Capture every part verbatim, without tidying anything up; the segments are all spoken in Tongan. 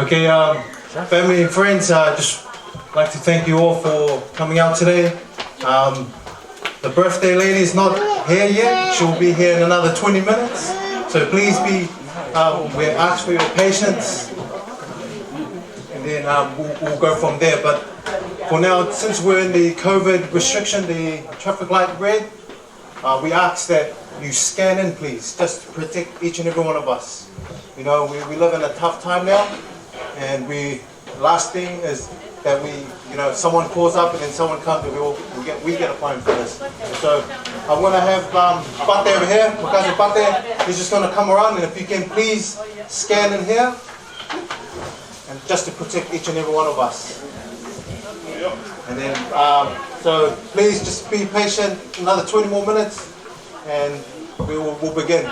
Okay, um, family and friends, uh, just like to thank you all for coming out today. Um, the birthday lady is not here yet. She'll be here in another twenty minutes. So please be, um, we ask for your patience. And then, um, we'll, we'll go from there. But for now, since we're in the COVID restriction, the traffic light red, uh, we ask that you scan in, please, just to protect each and every one of us. You know, we, we live in a tough time now, and we, last thing is that we, you know, someone calls up and then someone comes and we all, we get, we get a fine for this. So I'm gonna have, um, Pate over here, my cousin Pate, he's just gonna come around, and if you can please scan in here, and just to protect each and every one of us. And then, um, so please just be patient, another twenty more minutes, and we will, we'll begin.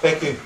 Thank you.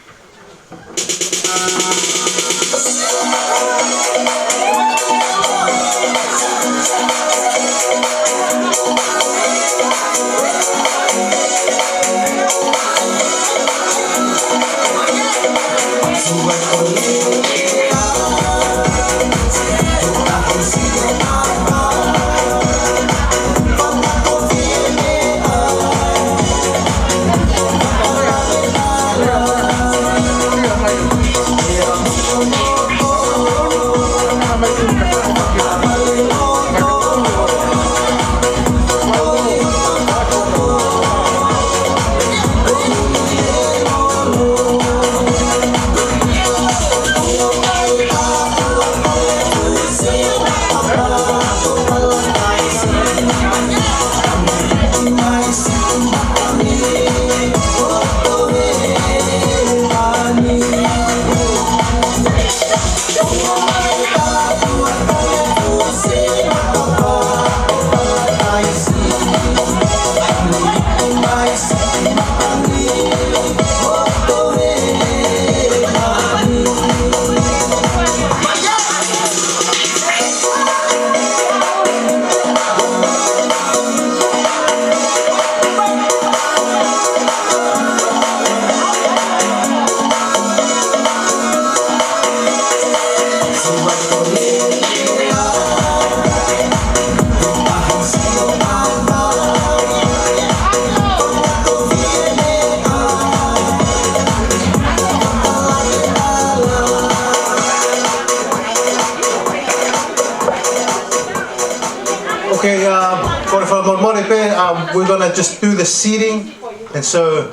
We're gonna just do the seating, and so,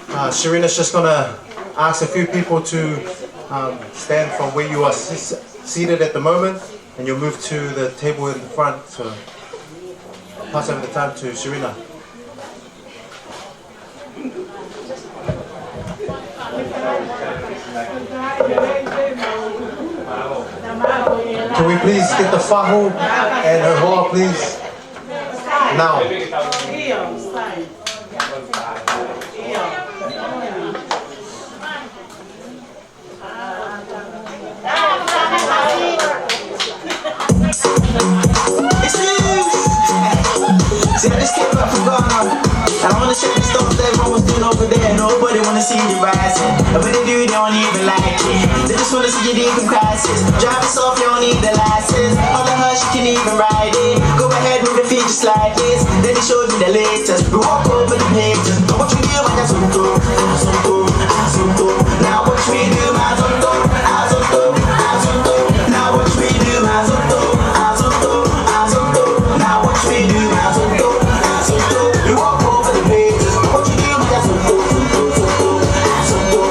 uh, Serena's just gonna ask a few people to, um, stand from where you are s-, seated at the moment, and you'll move to the table in the front. So I'll pass over the time to Serena. Can we please get the fahu and her hoa, please? Now. See, I just came back from Ghana. And I wanna share the stuff that everyone was doing over there. Nobody wanna see you rising. And when they do, they don't even like it. They just wanna see you leave from crisis. Drive us off, you don't need the license. All the hush, you can even ride it. Go ahead, move your feet just like this. Then he showed me the latest. We walk over the pages. Now watch me do my zonto, zonto, zonto. Now watch me do my zonto, zonto, zonto. Now watch me do my zonto, zonto, zonto. Now watch me do my zonto, zonto. We walk over the pages. Now watch me do my zonto, zonto, zonto.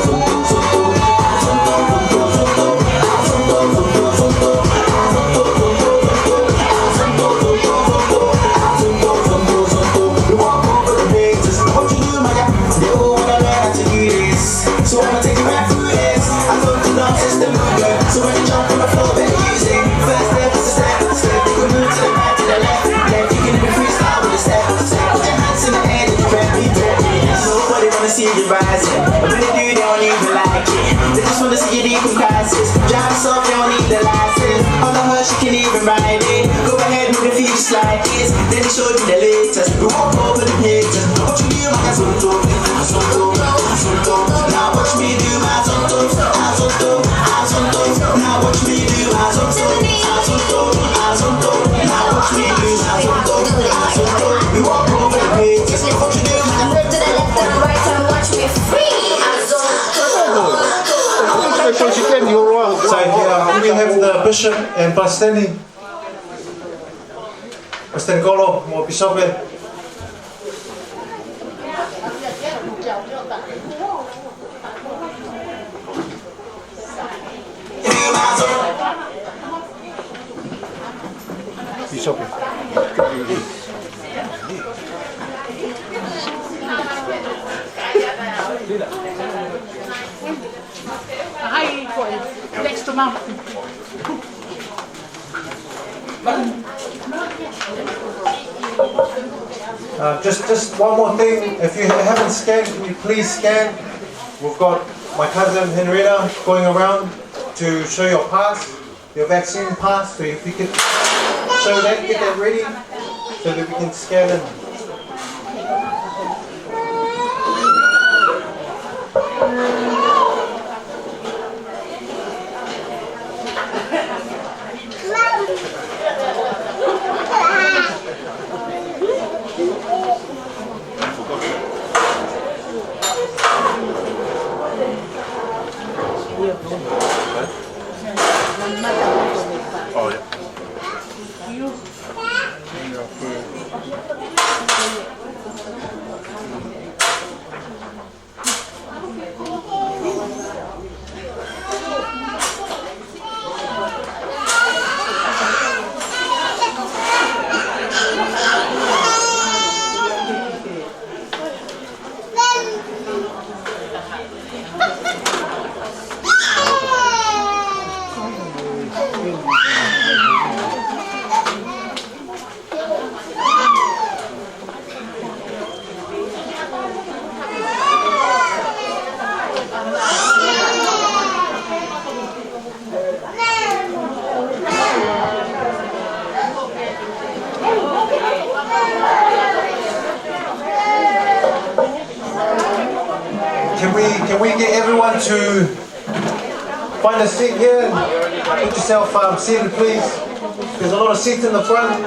So I'ma take you right through this. I told you don't system good. So when you jump on the floor, better use it. First step is a step, step. You can move to the right, to the left, left. You can even freestyle with a step, step. Put your hands in the air, then you rap, beat, rap. Nobody wanna see you rising. But when they do, they don't even like it. They just wanna see you leave from crisis. Drive us off, you don't need the license. On the hush, you can even ride it. Go ahead, move your feet just like this. Then he showed me the latest. We walk over the pages. Now watch me do my zonto, zonto, zonto. Now watch me do my zonto, zonto, zonto. Now watch me do my zonto, zonto, zonto. Now watch me do my zonto, zonto. We walk over the pages. Now watch me do my zonto. Move to the left and right and watch me free. So, uh, we have the bishop and Pasiteni. Pasiteni Kolo mo e pīsope. Pīsope. Hi, next to mom. Uh, just, just one more thing. If you haven't scanned, can you please scan? We've got my cousin Henrietta going around to show your pass, your vaccine pass. So if you could show that, get that ready, so that we can scan in. Oh, yeah. Can we, can we get everyone to find a seat here? Put yourself, um, seated, please. There's a lot of seats in the front.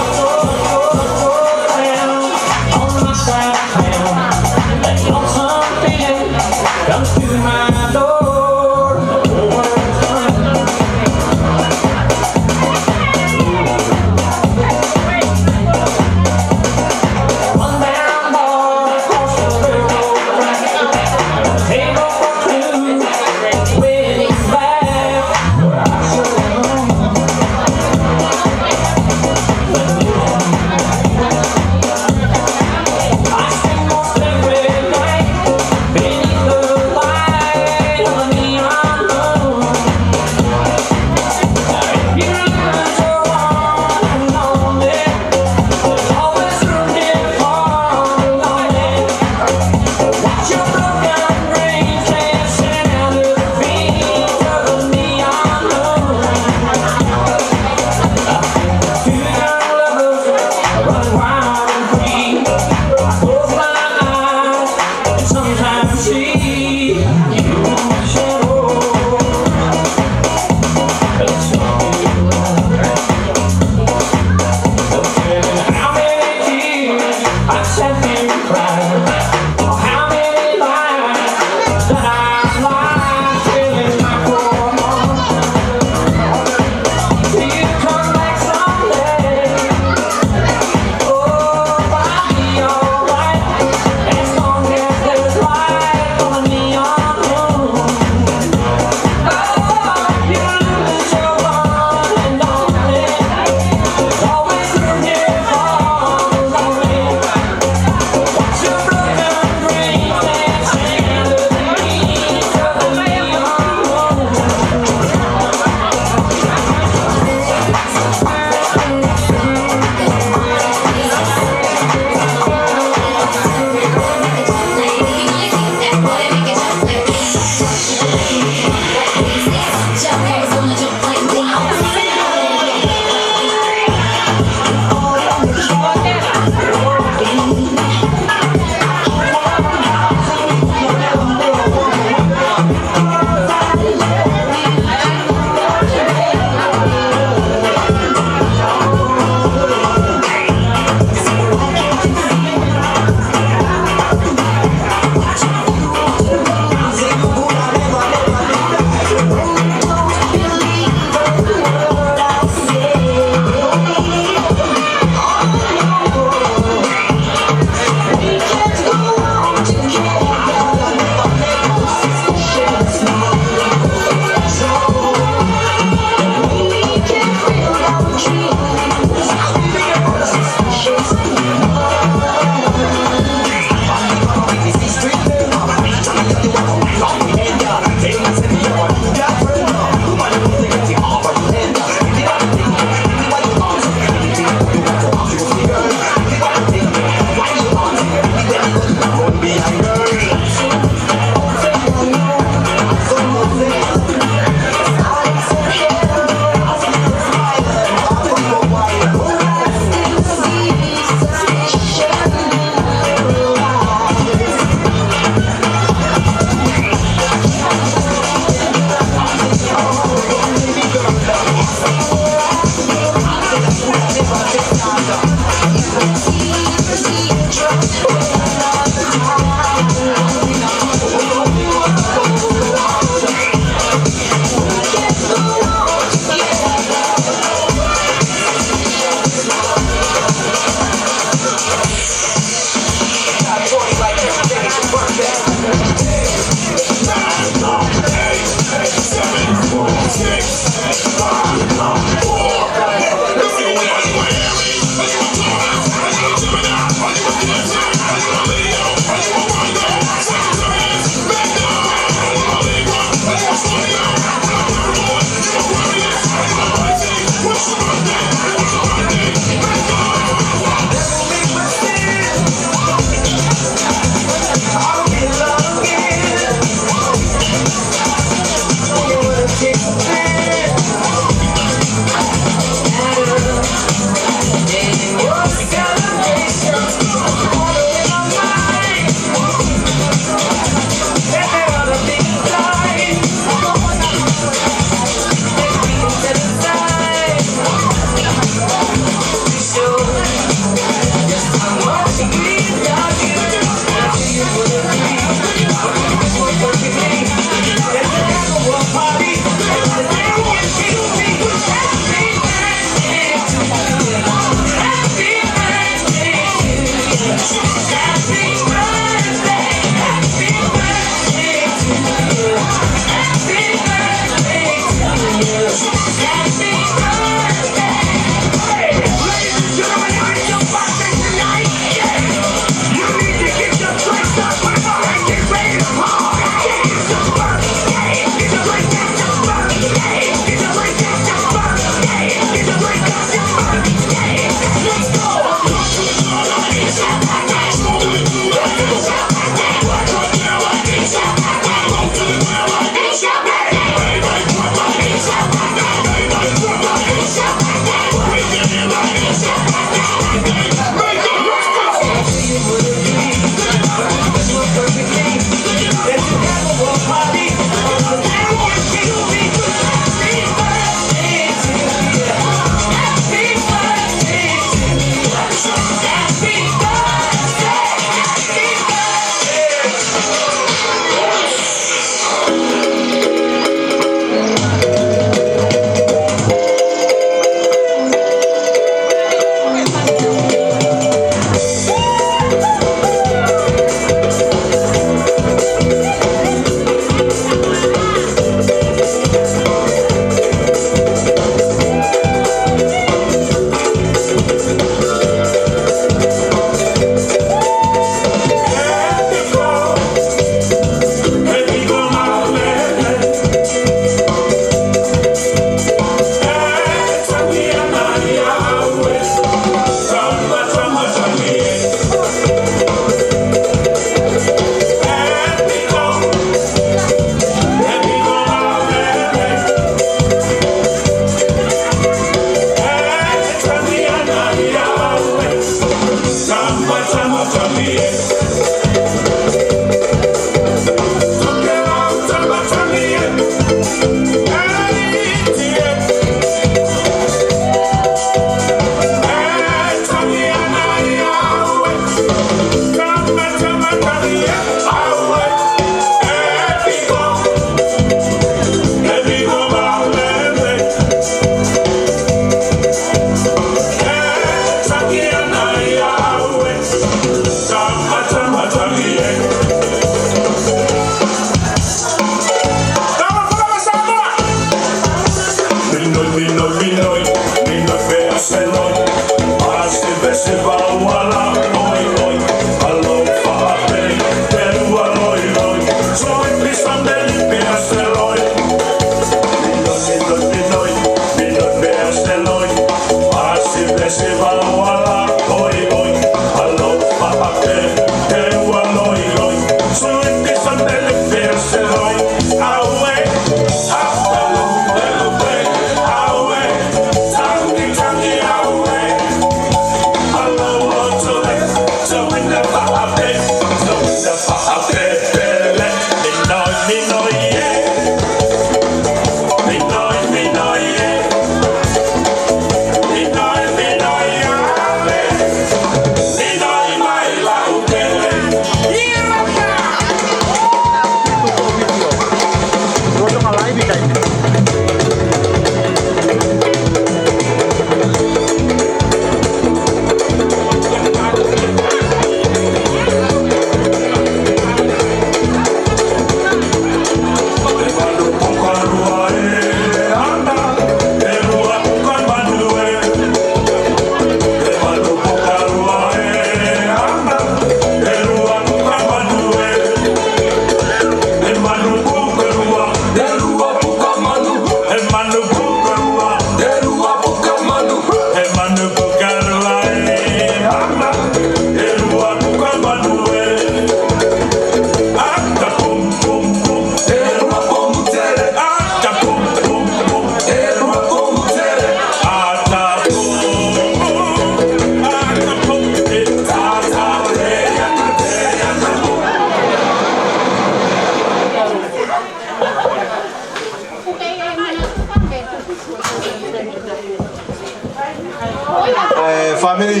Eh, family,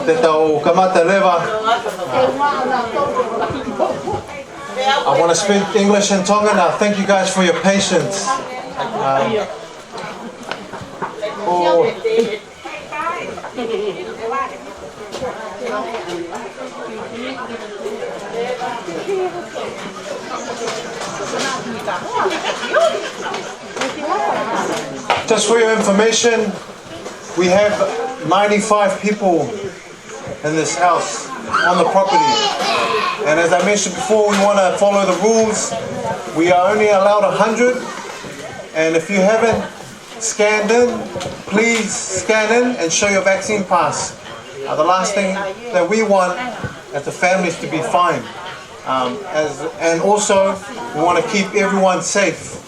te tau kamata leva. I want to speak English and Tongan. Uh, thank you guys for your patience. Um, oh. Just for your information, we have ninety-five people in this house on the property. And as I mentioned before, we want to follow the rules. We are only allowed a hundred. And if you haven't scanned in, please scan in and show your vaccine pass. Uh, the last thing that we want is the families to be fined. Um, as, and also, we want to keep everyone safe.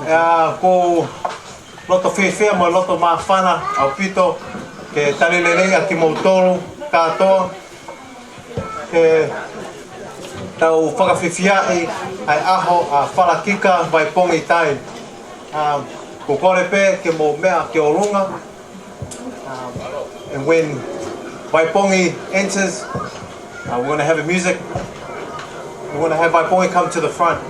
ʻIa, ʻoku loto fiefia mo loto māfana ʻaupito ke tali lelei ʻa kimoutolu kātoa ke tau fakafiefiaʻi ʻa e ʻaho ʻa Falakika Vaipongi Tai. Um, ʻoku kole pē ke mou meʻa ki ʻolunga. Um, and when Vaipongi enters, uh, we're gonna have a music. We're gonna have Vaipongi come to the front.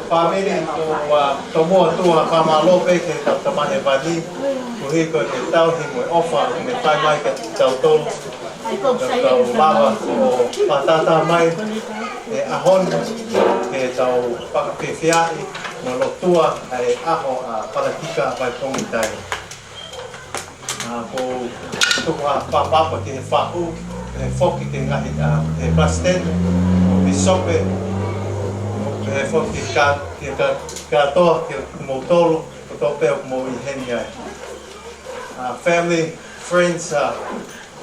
Fāmili, ko, ʻa, tomuʻa atu ʻa e fakamālō pē ki he Tamai Hēvani, koeʻuhi ko e tauhi mo e ʻofa, ʻoku ne fai mai kiate kitautolu, ke tau lava ʻo fakatātā mai he ʻaho ni, ke tau fakafiefiaʻi mo lotua ʻa e ʻaho ʻa Palakika Vaipongi Taimi. ʻA, ko e tuku ʻa e fakapapau ki he faʻu, pehē foki ki he ngaahi, ʻa, ki he palesiteni, pīsope, pehē foki ki he ka-, ki he ka-, kātoa, kimoutolu kotoa pē ʻoku mou ʻi heni ai. Uh, family, friends, uh,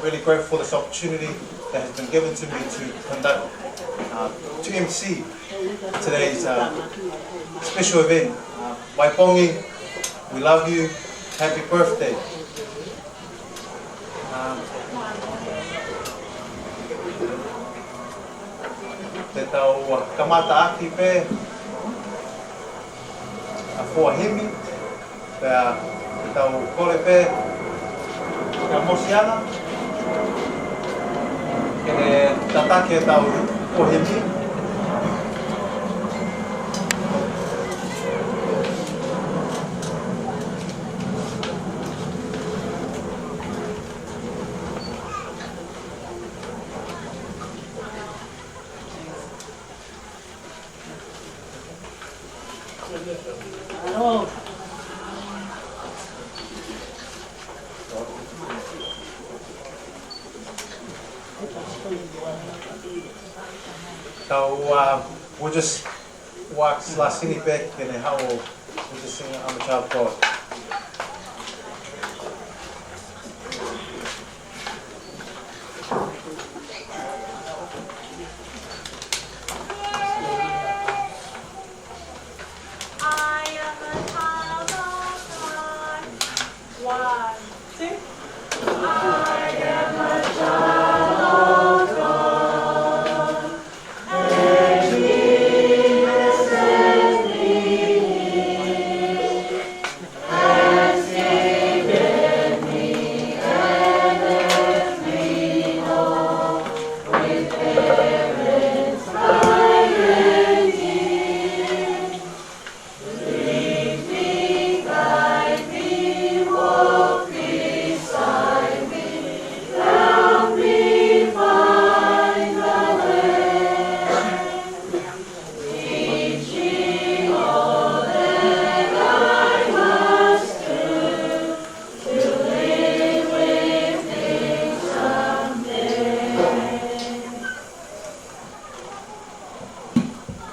really grateful for this opportunity that has been given to me to conduct, uh, to M C today's, uh, special event. Uh, Vaipongi, we love you. Happy birthday. Um, te tau, uh, kamata ʻaki pē ʻa e fua himi, pea te tau kole pē kia Mosiana ke ne tataki ʻetau fua himi. Tau, uh, we'll just walk Lasini back and how To sing I'm a Child of God. I am a child of God. One, two. I am a child of God.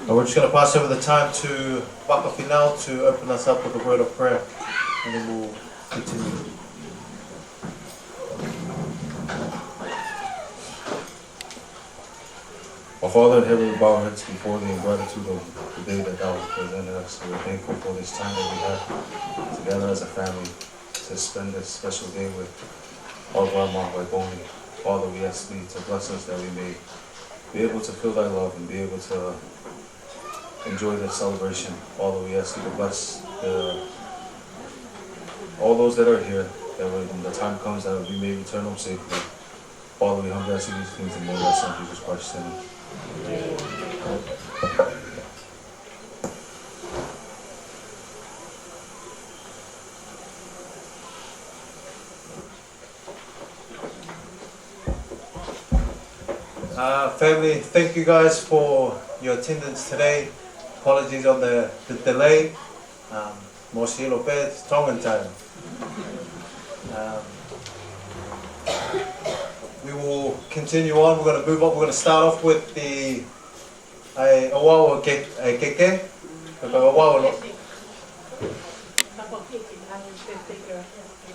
And we're just gonna pass over the time to Papa Finau to open us up with a word of prayer, and then we'll continue. Our Father in heaven, we bow our heads before thee in gratitude of the day that thou hast presented us. We're thankful for this time that we have together as a family to spend this special day with our grandma, Waipongi. Father, we ask thee to bless us that we may be able to feel thy love and be able to enjoy this celebration. Father, we ask thee to bless the, all those that are here, that when the time comes that we may return home safely. Father, we humbly ask you these things in the name of thy Son, Jesus Christ. Amen. Uh, family, thank you guys for your attendance today. Apologies on the, the delay. Um, mostly a little bit Tongan time. Um, we will continue on. We're gonna move on. We're gonna start off with the, ʻa e ʻOua ke, ʻa e keke. Ka ʻoua lo.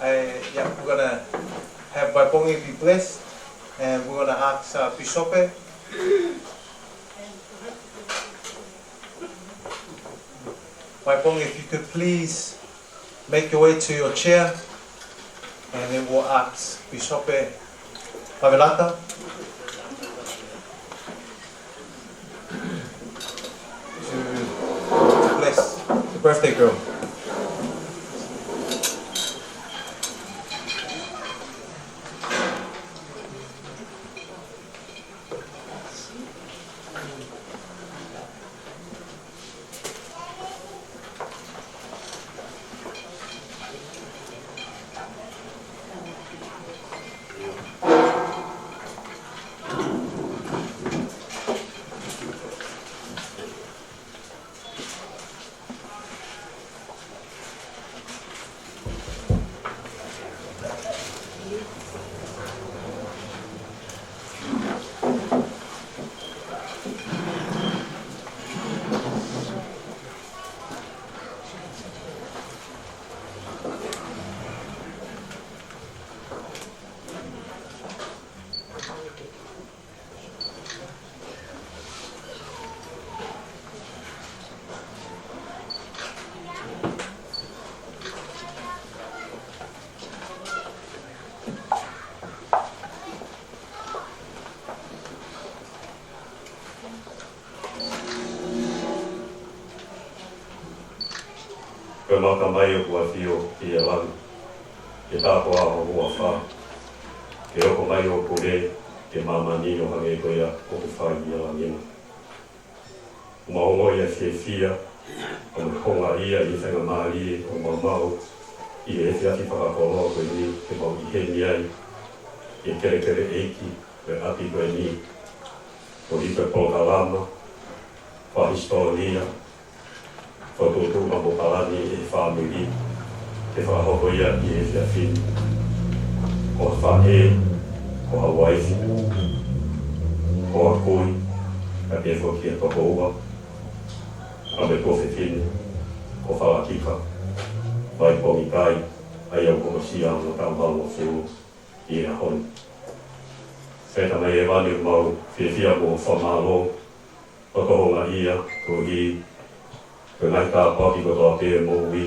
ʻA e, yeah, we're gonna have Waipongi be blessed, and we're gonna ask, uh, Pisope. Waipongi, if you could please make your way to your chair, and then we'll ask Pisope Favelata to bless the birthday girl. Ko e maka mai ʻoku ʻafio ʻi he langi, ke tāpuakiʻi ho huafa, ke hoko mai hoʻo pule ki māmani ʻo hangē ko ia ʻoku fai ʻi he langi na. ʻOku mau ongoʻi ʻa e fiefia, ʻa e konga ia ʻi he faingamālie ʻoku mau maʻu ʻi he efiafi fakakoloa ko eni ke mau ʻi heni ai, ʻi he kelekele ʻeiki ʻo e ʻapi ko eni, ʻo hiki e polokalama fakahisitōlia, fakafoʻituitui mo palani ʻa e fāmili, ke fakahoko ia ʻi he efiafi ni. Ko ha faʻē, ko ha uaifi, ko ha kui, kae pehē foki ki ha tokoua, ʻa e tuofefine, ko Falakika, mai Pongikai, ʻa ia ʻoku hokosia hono taʻu valungofulu ʻi he ʻaho ni. Pea Tamai hēvani, ʻoku mau fiefia mo fakamālō, ʻo tohoakiʻi koeʻuhi ko e ngaahi tāpuaki kotoa pē ʻo e moʻui,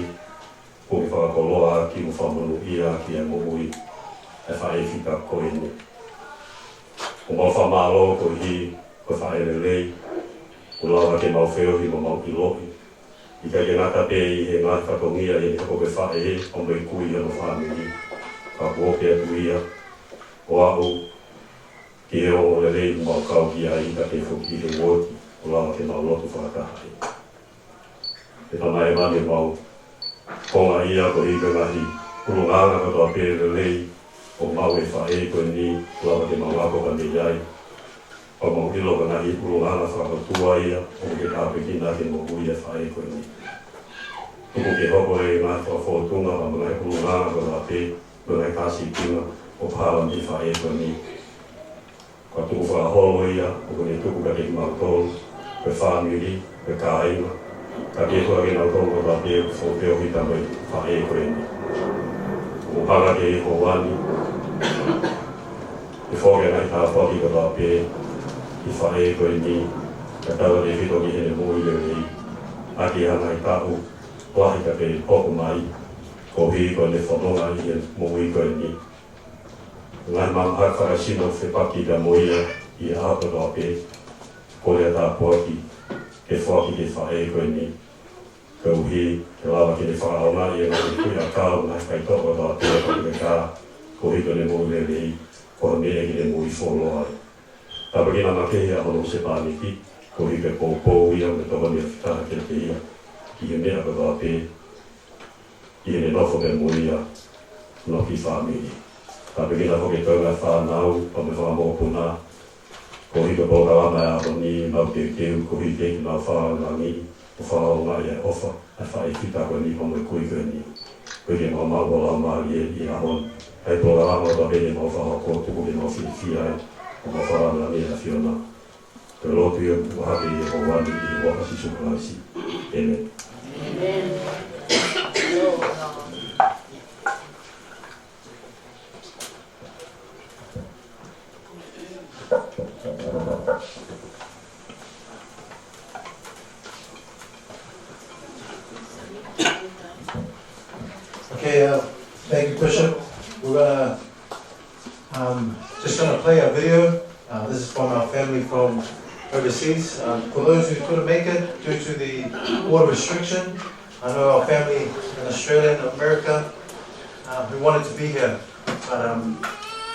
kuo ke fakakoloa ʻaki mo fakamonūʻia ʻaki ʻa e moʻui ʻa e faʻē fita ko eni. ʻOku mau fakamālō koeʻuhi ko e faʻē lelei, ʻoku lava ke mau feohi mo mau ʻiloʻi. ʻIkai ke ngata pē ʻi he ngaahi fatongia ʻi heʻene hoko ko e faʻē pea mo e kui ʻi hono fāmili, ka kuo pehē atu ia ʻo aʻu ki he ongoongolelei ʻoku mau kau ki ai, kae pehē foki ki he uooti ʻoku lava ke mau lotu fakataha ai. ʻE Tamai hēvani, ʻoku mau konga ia koeʻuhi ko e ngaahi ʻulungaanga kotoa pē lelei ʻoku maʻu ʻe he faʻē ko eni, ʻoku lava ke mau ako ka mei ai. Pea mau ʻilo ko e ngaahi ʻulungaanga fakaʻotua ia ʻoku ke tāpuekina ʻaki e moʻui ʻa e faʻē ko eni. Tuku ke hoko e ngaahi fakafōtunga pea mo e ngaahi ʻulungaanga kotoa pē, mo e ngaahi kāsitinga ʻoku hala mei he faʻē ko eni, ko e tukufakaholo ia ʻoku ne tuku kiate kimautolu, ko e fāmili, ko e kāinga, kae pehē foki kinautolu kotoa pē ʻoku feohi pea mo e faʻē ko eni. ʻOku hanga ʻe Sihova ni ke foaki ʻa e ngaahi tāpuaki kotoa pē ki he faʻē ko eni, kae tautautefito ki heʻene moʻui lelei, ʻaki ʻa e ngaahi taʻu lahi ka ke hoko mai, koeʻuhi ko ʻene fononga ʻi he moʻui ko eni. Ngaahi mahaki fakasino fepaki pea mo ia ʻi he ʻaho kotoa pē, ko e lea tāpuaki ke foaki ki he faʻē ko eni, koeʻuhi ke lava ke ne fakaʻaongaʻi e ngaahi kui ʻakau, ngaahi faitoʻo kotoa pē ʻoku ne kā, koeʻuhi ko ʻene moʻui lelei, ko ha meʻa ke ne moʻui fuoloa ai. Tāpuekina makehe ʻa hono husepāniti, koeʻuhi ko e poupou ia mo e tokoni ʻa e fakatātā kiate ia ʻi he meʻa kotoa pē, ʻi heʻene nofo pea mo ia mo e kiʻi fāmili. Tāpuekina foki e toenga e fānau pea mo e fanga mokopuna, koeʻuhi ko e polokalama ʻo e ʻaho ni, mau teuteu koeʻuhi ke mau fakalangi mo fakaʻaongaʻi e ʻofa ʻa e faʻē fita ko eni pea mo e kui ko eni. Koeʻuhi ke mau maʻu ho Laumālie ʻi he ʻaho ni. ʻA e polokalama kotoa pē ʻoku mau fakahoko, tuku ke mau fiefia ai, ʻo mau fakalangi ʻa e ʻAfiona. Ko e lotu ia ʻoku ʻohake ʻi he huafa ʻo Sīsū Kalaisi. ʻĒmeni. Okay, uh, thank you, Bishop. We're gonna, um, just gonna play a video. Uh, this is from our family from overseas. Uh, for those who couldn't make it due to the border restriction, I know our family in Australia and America, uh, who wanted to be here, but, um,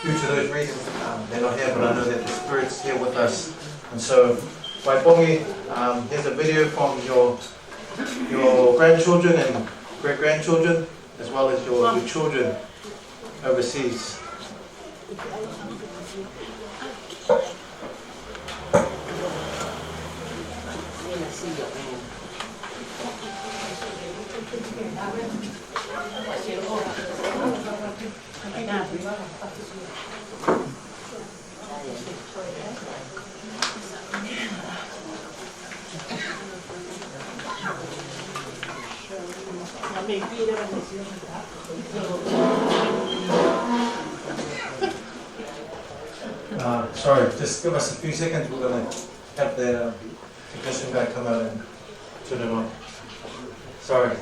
due to those reasons, um, they're not here, but I know that the Spirit's here with us. And so, Waipongi, um, here's a video from your, your grandchildren and great-grandchildren, as well as your, your children overseas. Uh, sorry, just give us a few seconds. We're gonna have the, uh, technician guy come out and turn it on. Sorry.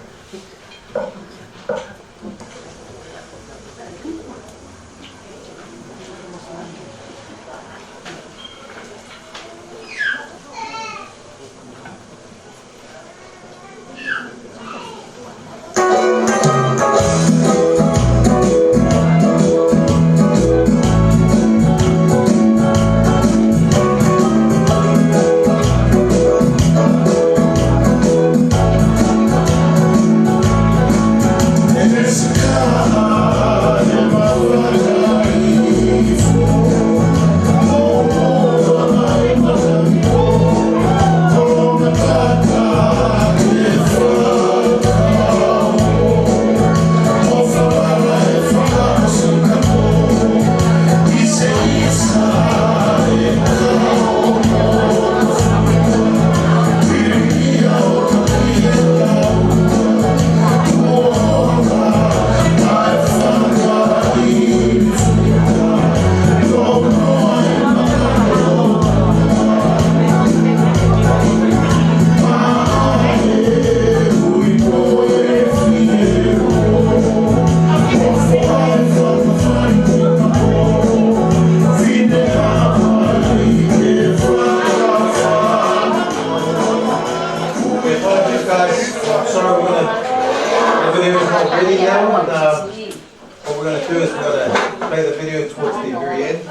Ready now? Uh, what we're gonna do is we're gonna play the video towards the very end,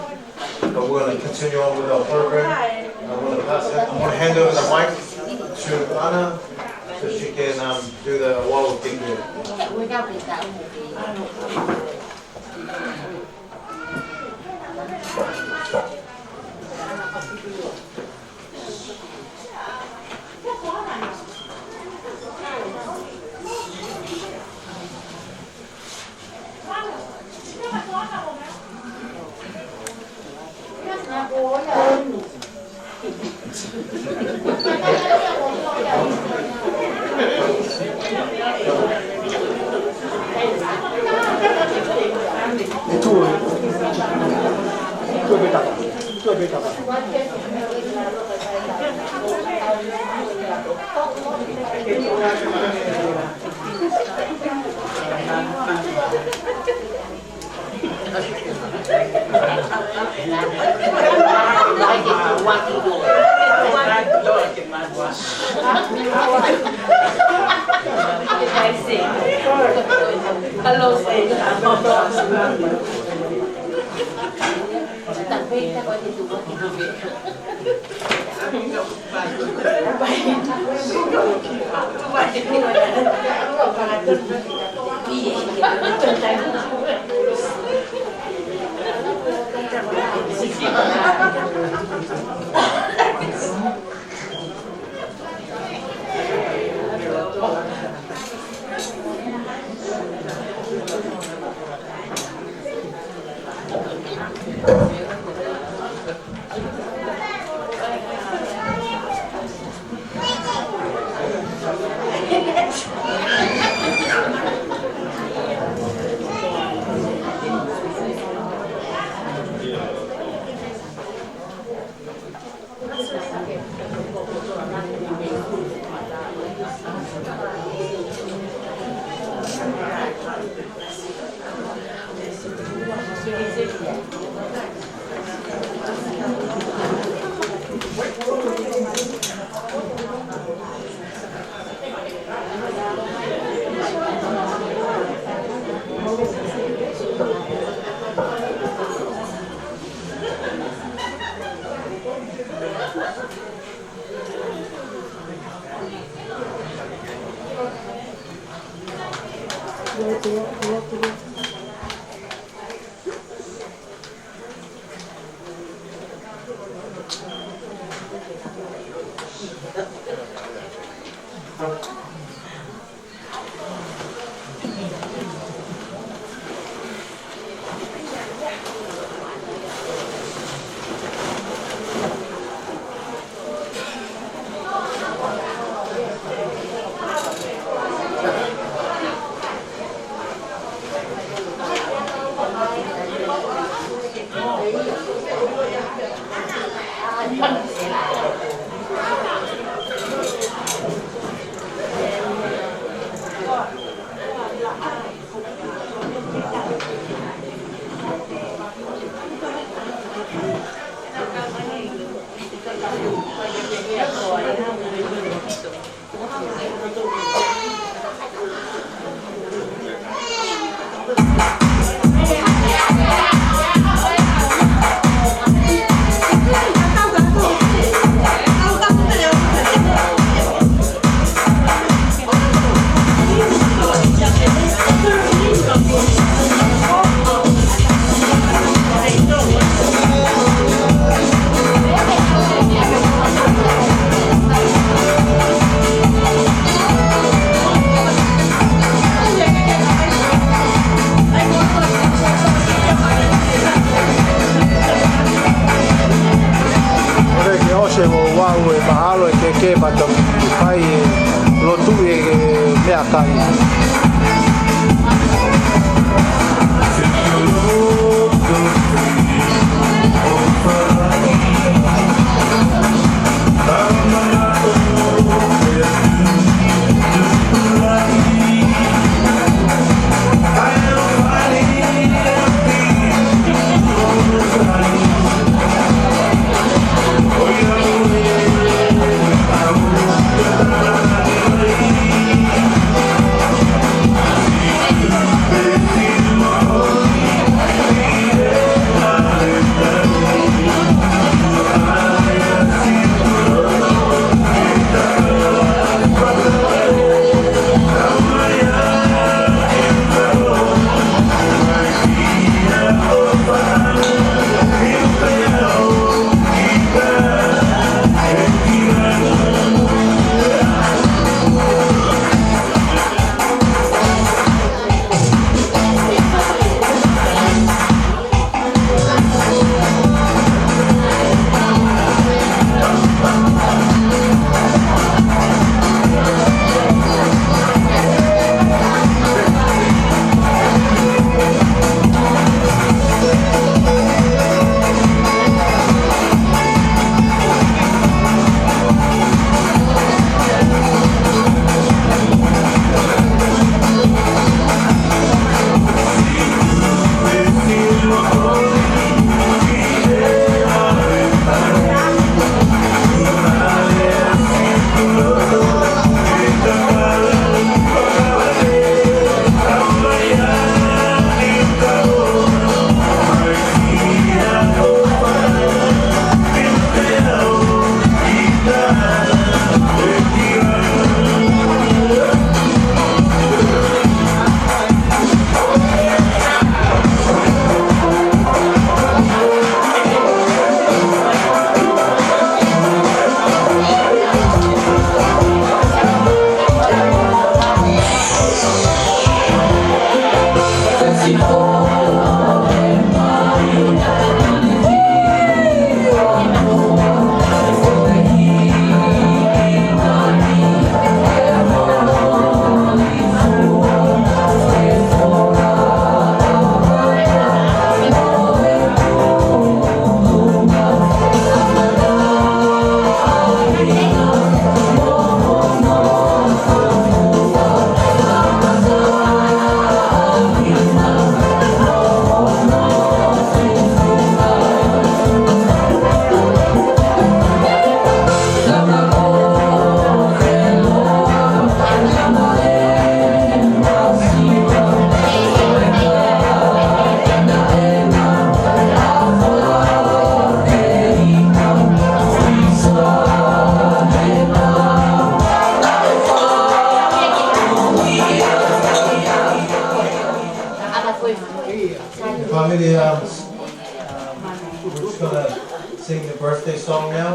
but we're gonna continue on with our program. I wanna pass it, I'm gonna hand over the mic to Ana so she can, um, do the wall of Thank you. Ore ke ose mo vau e mahalo e keke ma toki fai e lotu e meʻakai. Family, um, we're just gonna sing the birthday song now.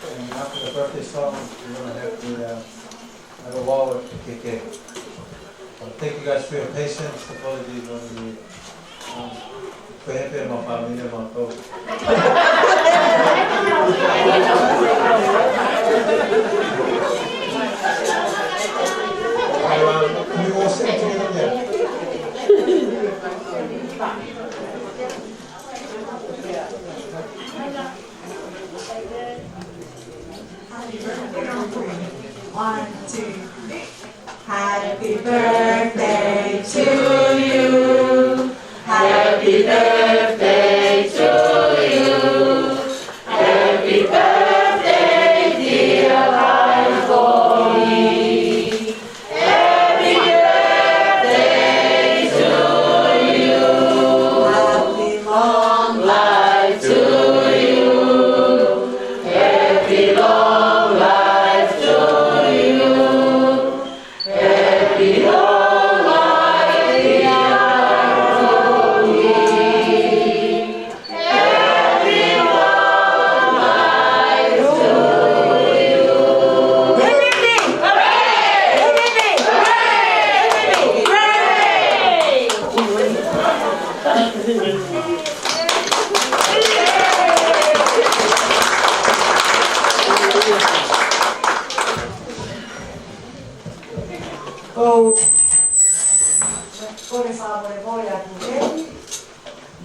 And after the birthday song, we're gonna have the, uh, have a wall with the K K. Uh, thank you guys for your patience. Apologies on the, um, pehē pē mo e fāmili mo e tau. All right, um, can we all sing together? Yeah. One, two, three. Happy birthday to you. Happy birthday to you. Happy birthday, dear Vai Pongi. Happy birthday to you. Happy long life to you. Happy long life to you. Happy long life, dear Vai Pongi. Ko, ko e fakamolemole atu eni,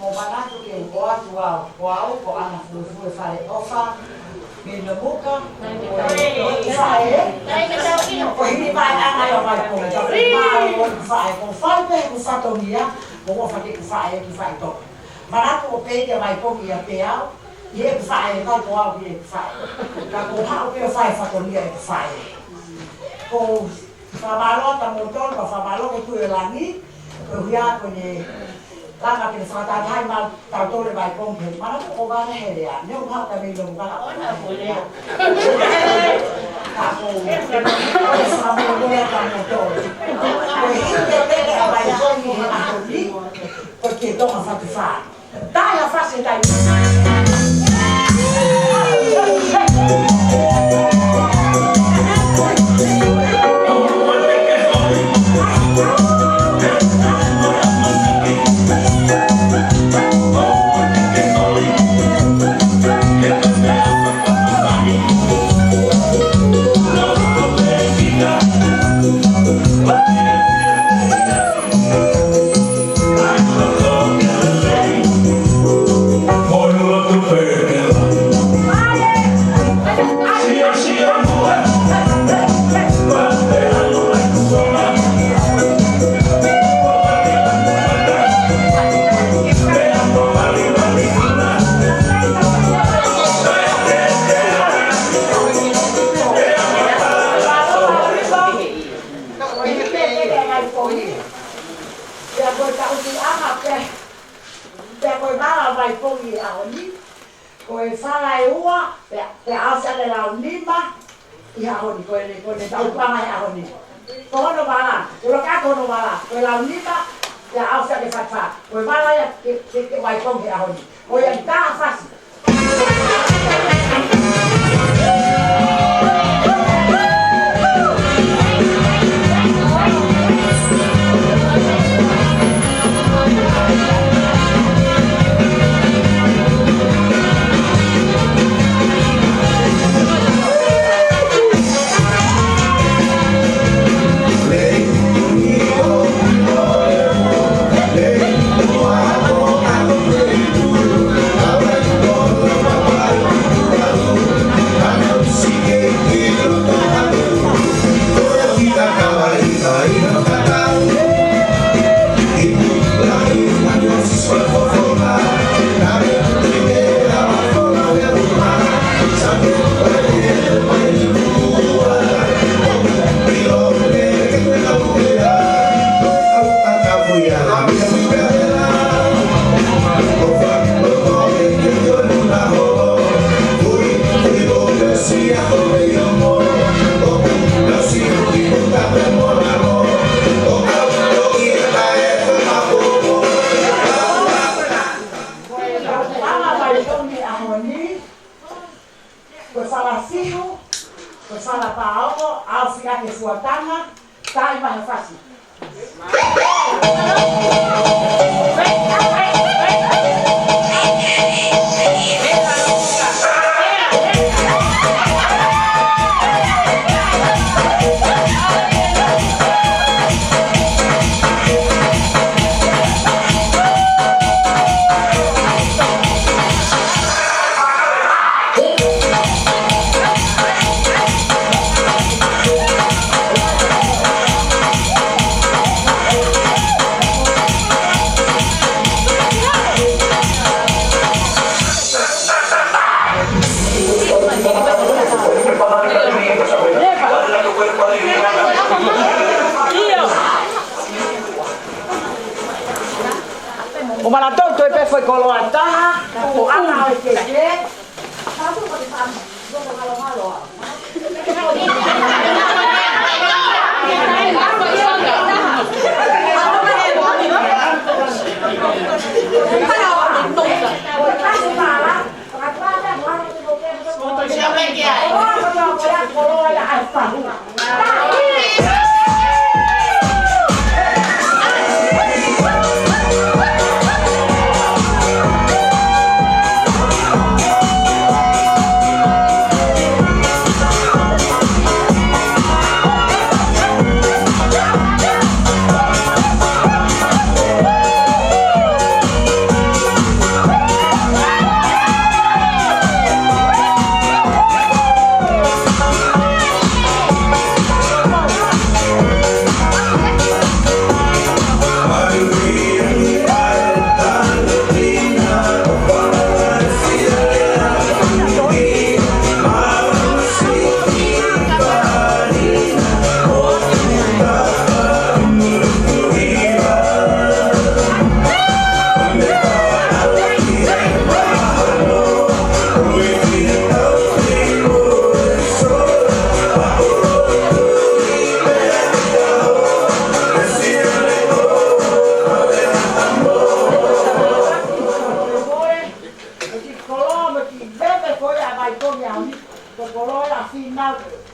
mo manatu ke u ʻoatu au, ko au, ko ʻAna Fulufue Faleʻofa, mei Nomuka, ko e faʻē, ko e hili mai ʻana ia Vai Pongi, ka ko e mālō ko e faʻē, ko e fai pē ʻeku fatongia, ko e fai pē ʻeku faʻē, ʻeku faʻitoka. Manatu ʻo pehē kia Vai Pongi ia pē au, ʻi heʻeku faʻē, kau ko au ʻi heʻeku faʻē. Ka ko e haʻu pē ʻo fai fatongia ʻeku faʻē. Ko Fakamālō atu moutolu, pea fakamālō ki he Tuʻi ʻo Langi, koeʻuhi ko ʻene langa ke ne fakatahaʻi maʻa tautolu ʻe Vai Pongi he mana ko vana he lea. Ne u haka mei Nomuka. ʻOna ko e lea. Ka ko e, ko e fakamolemole atu moutolu. Ko e hiki e peke ʻa Vai Pongi he ʻaho ni, ko e ke tonga fatu fā. Taʻe ha fasi tai. Pea ko e taʻutuʻanga pē, pea ko e vala Vai Pongi he ʻaho ni, ko e vala ʻe ua, pea, pea ʻosi ʻa e lau nima ʻi he ʻaho ni, ko e, ko e taʻutuʻanga he ʻaho ni. Ko hono vala, ko e laka ko hono vala, ko e lau nima, pea ʻosi ʻa e fatu fā, ko e vala ia ke, ke, ke Vai Pongi he ʻaho ni. Ko ia ʻi taha fasi. ʻO mālō atu, toe pē foʻi koloa ʻe taha, ʻo ʻana ʻo e keke.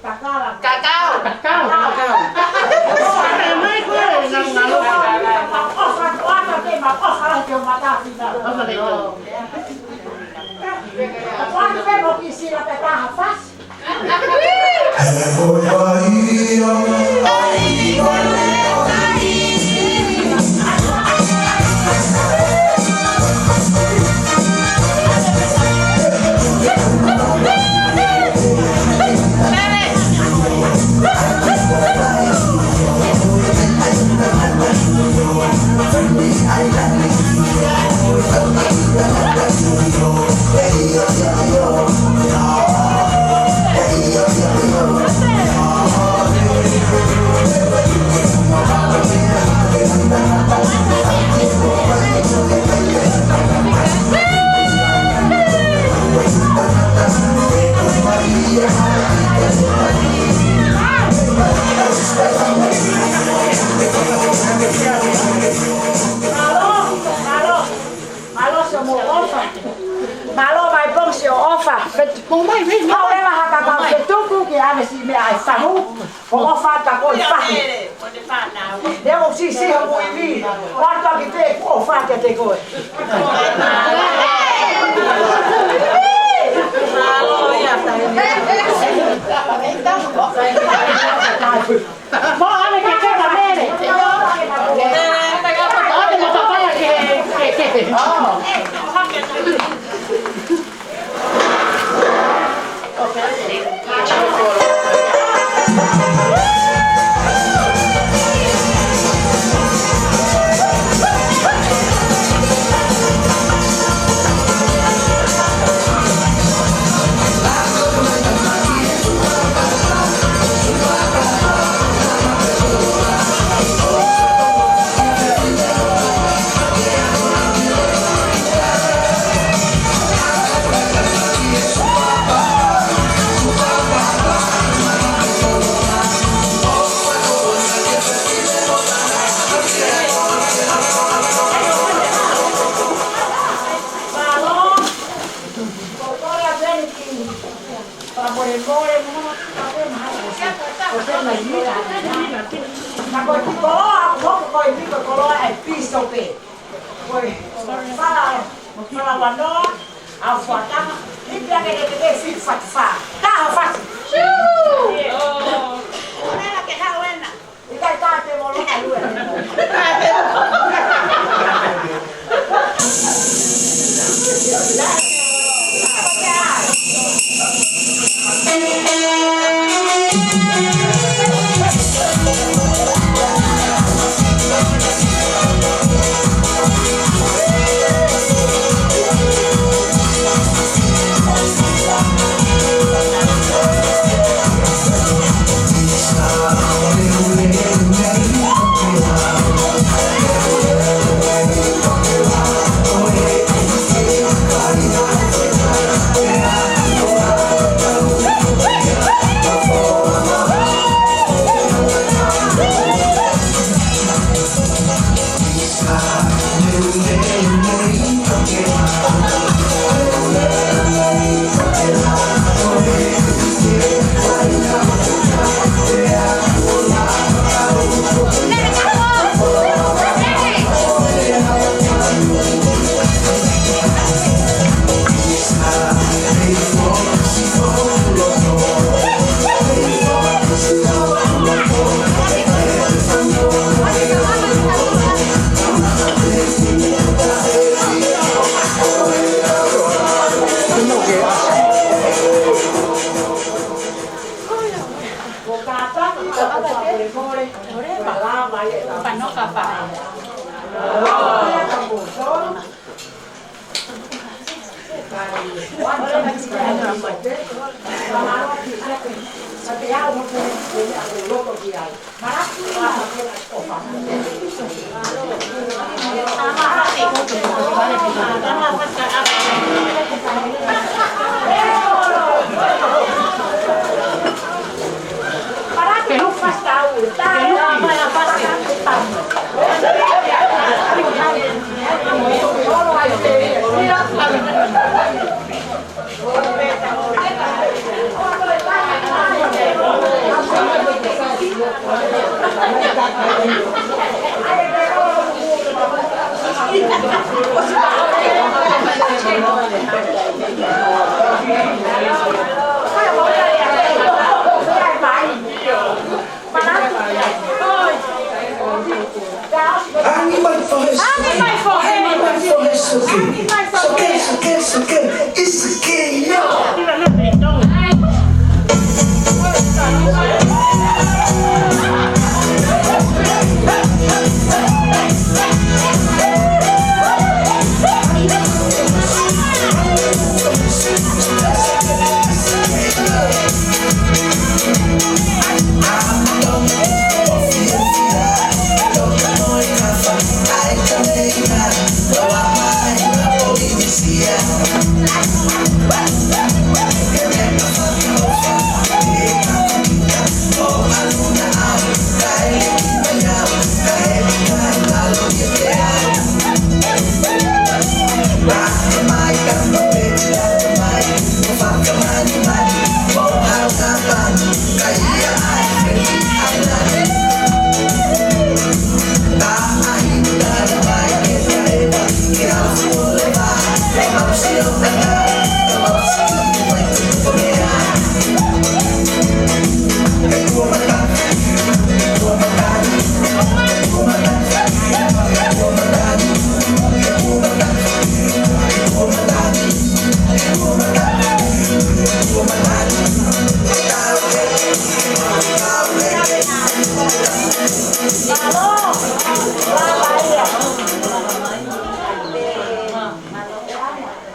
Kakau. Kakau. Kakau. Mālō, mālō. Mālō siʻo mo ʻofa. Mālō mai pong siʻo ʻofa. Fet-, mo mai, mai, mai. Hau leva ha kakau fetuku ke ʻave siʻi meʻa ʻa e fahu. Ko ʻofa ka ko e fahu. Leo sisi ho mo ivi. Wata ki te ko ʻofa ke te koe. Mālō ia. Mo ʻave ke ke ka mele. ʻOua te mo papaya ke, ke, ke. Fakamolemole mo ka pe maha ko se, ko se mai ni ka. Ka ko e kiʻi koloa, ko, ko e kiʻi koloa ʻa e pīsope. Ko e fala, fala wanoa, ʻa e fuatanga, ni pia ke ke ke fi fat fa. Taha fasi. Shoo! Mela ke hau ena. ʻIkai tā te molo ka lue. Angi mai fohe. Angi mai fohe. Angi mai fohe, soke. Angi mai fohe. Soke, soke, soke. It's okay, yo.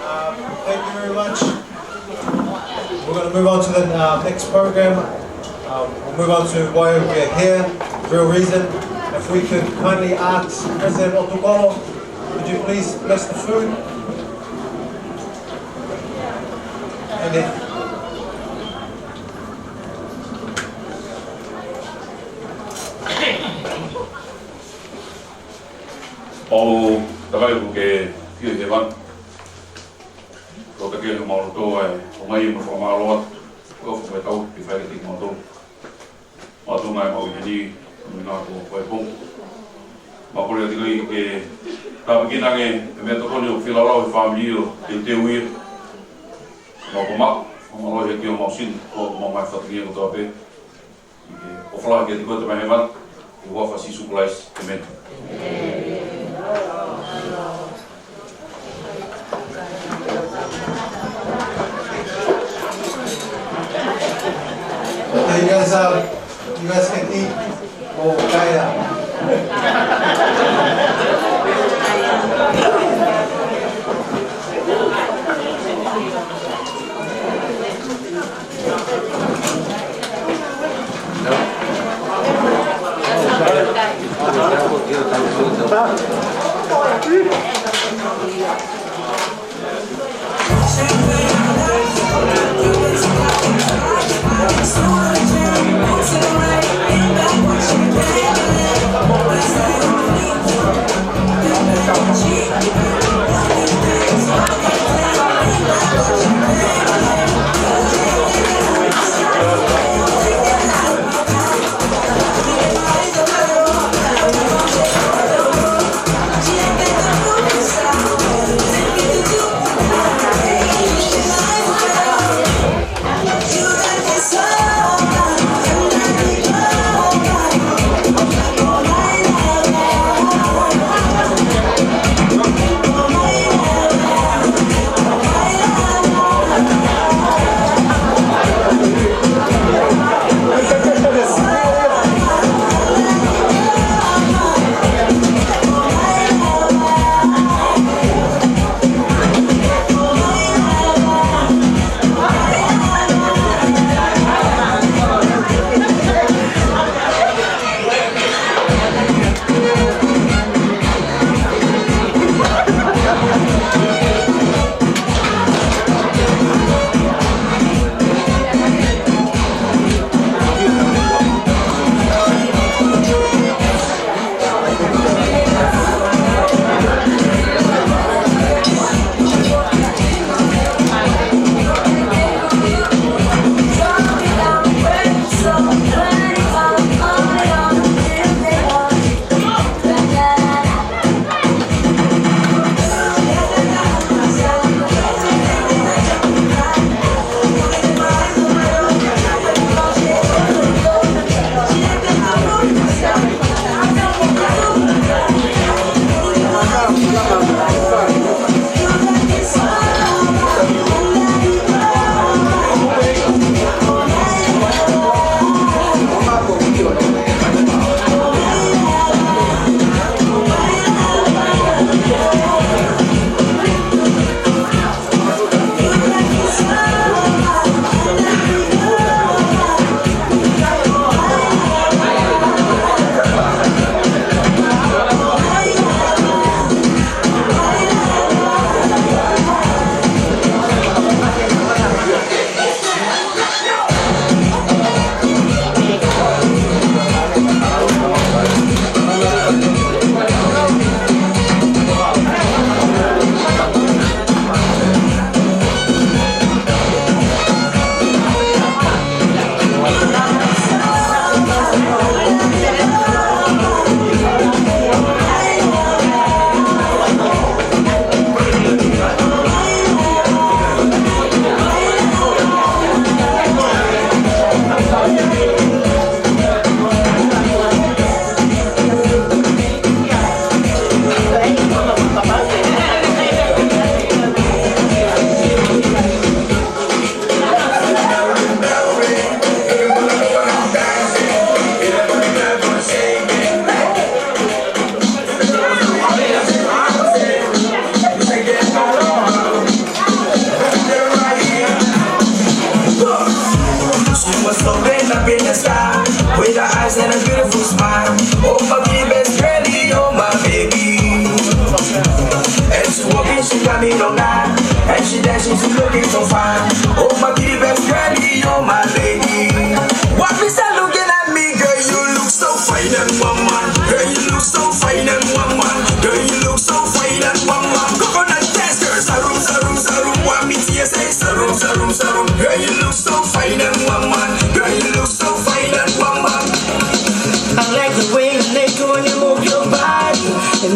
Um, thank you very much. We're gonna move on to the, uh, next program. Um, we'll move on to why we're here, real reason. If we could kindly ask President Otokolo, could you please bless the food? And then ʻOku ou talitali atu ke fio he vanu. Ko e takiekina ʻo e loto ʻa e ʻomai mo e fakamālō atu. Ko e fakamālō atu ke fai kiate kimautolu. Mātuʻa mai mau ʻi heni, mo e ngaahi ko e pongipongi. Mau kole atu ke tāpuekina ange e meʻatokoni ʻoku fie lau lau he fāmili ʻo teuteu ia. Mau ko mau, mau loa he ki o mau sini, ko mau mai fatingia ko tō pē. ʻOku ou folofola kiate koe Tamai Hēvani, ʻi he huafa ʻo Sīsū Kalaisi. ʻĒmeni. Hey, you guys, uh, you guys can eat. Oh, yeah.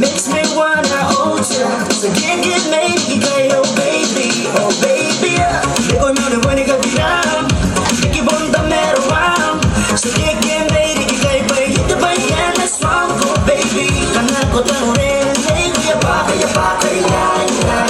Makes me wanna hold you. So can't get made, you got your baby, oh baby, yeah. They all know the money got me down. Make it want the matter one. So can't get made, you got by you the by and the strong, oh baby. Kana ko tau re, hey, ya baka, ya baka, ya, ya.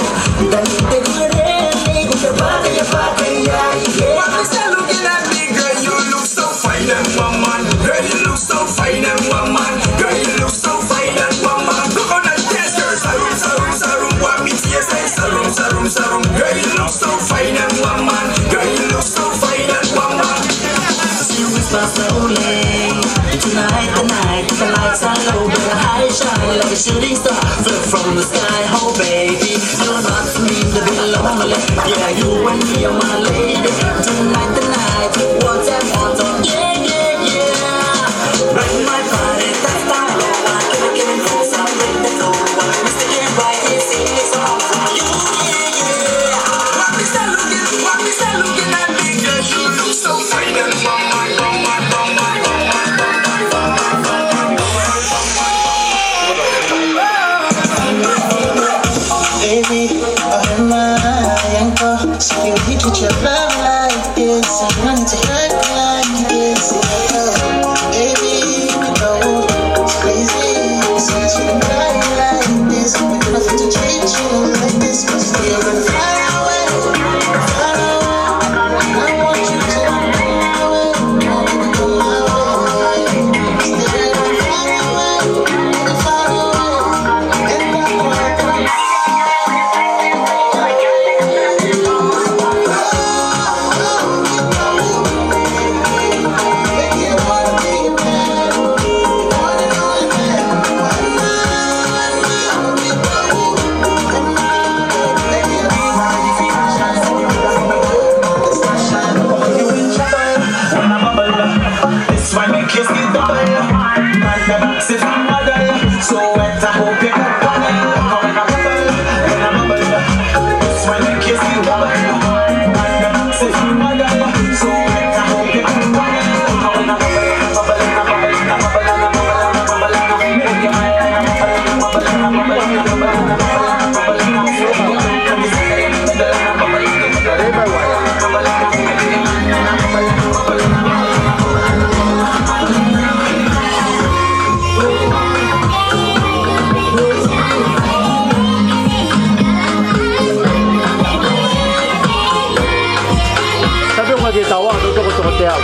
Dan te kure, hey, ya baka, ya baka, ya, ya. Why is that looking at me, girl? You look so fine and woman. Girl, you look so fine and woman. Girl, you look so fine and woman. Coconut dance, girl. Sarum, sarum, sarum. What me to say? Sarum, sarum, sarum. Girl, you look so fine and woman. Girl, you look so fine and woman. She whispers slowly. Tonight, the night, the lights are low, but the high shine like a shooting star. Fell from the sky, oh baby, you're not for me to be lonely. Yeah, you and me are my lady. Tonight, the night, what's that want? Yeah, yeah, yeah. Bring my body, that's time. I can't get something to do. Mister Get Right is singing this song for you. Yeah, yeah. Why Mister looking, why Mister looking at me? Girl, you look so fine and woman, woman, woman, woman. Baby, oh my, yanko, so you need to treat your love like this. I want to hurt like this. Baby, you know, it's crazy. So you shouldn't cry like this. We don't have to treat you like this. 'Cause we're far away, far away. Tape ua ke tawa, tau toko toko te au.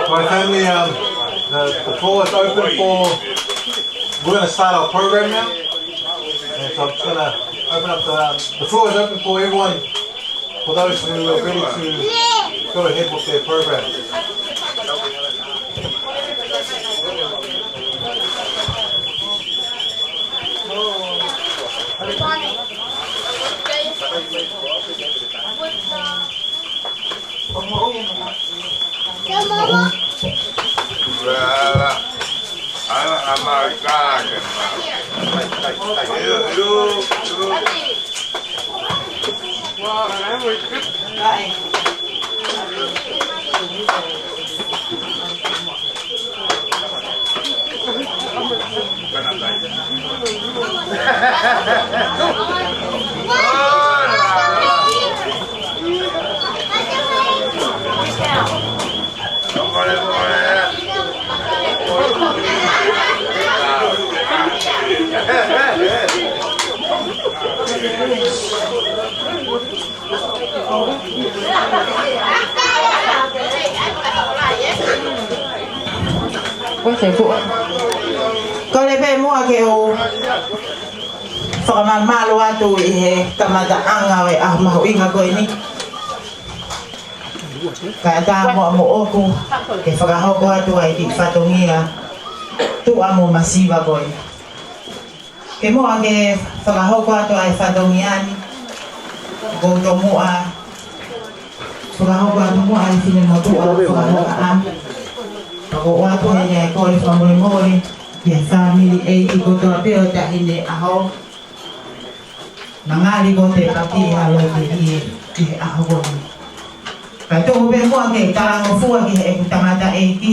All right, family, um, the, the floor is open for, we're gonna start our program now. And so I'm just gonna open up the, um, the floor is open for everyone, for those who are ready to go ahead with their program. Ko e fuʻu. Kole pē muʻa ke u fakamālō atu ʻi he kamataʻanga ʻo e ʻaho mahuʻinga ko eni. Kae ʻatā muʻa moʻoku ke fakahoko atu ai e kiʻi fatongia tuʻa mo masiva ko eni. Ke muʻa ke fakahoko atu ai e fatongia ni, ʻoku ou tomuʻa fakahoko atu muʻa e finemotuʻa fakahohaʻa. Pea ʻoku ou ʻoatu heni ʻa e kole fakamolemole ki he fāmili ʻeiki kotoa pē ʻo e Taʻahine ʻAho. Naʻa ngali ko e pāki ʻa e loki ʻi he, ʻi he ʻaho ko eni. Kae tuku pē muʻa ke talangofua ki heʻeku tangataʻeiki,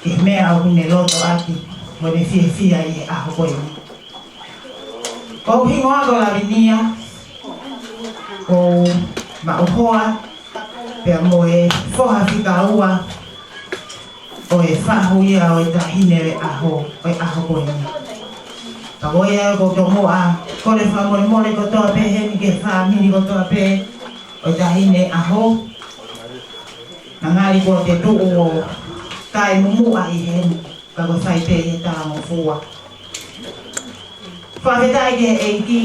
ki he meʻa ʻoku ne loto ʻaki mo ne fiefia ʻi he ʻaho ko eni. Ko hoku hingoa ko Lavinia, ko e maʻu hoa pea mo e foha fika ua ʻo e fahu ia ʻo e taʻahine ʻo e ʻaho, ʻo e ʻaho ko eni. Ka ko ia ʻoku ou tomuʻa kole fakamolemole kotoa pē heni ki he fāmili kotoa pē ʻo e taʻahine ʻaho. Naʻa ngali kuo te tuʻu ʻo taʻemumuʻa ʻi heni, ka ko e fai pē ʻi he talangofua. Fakafetaʻi ki he ʻEiki,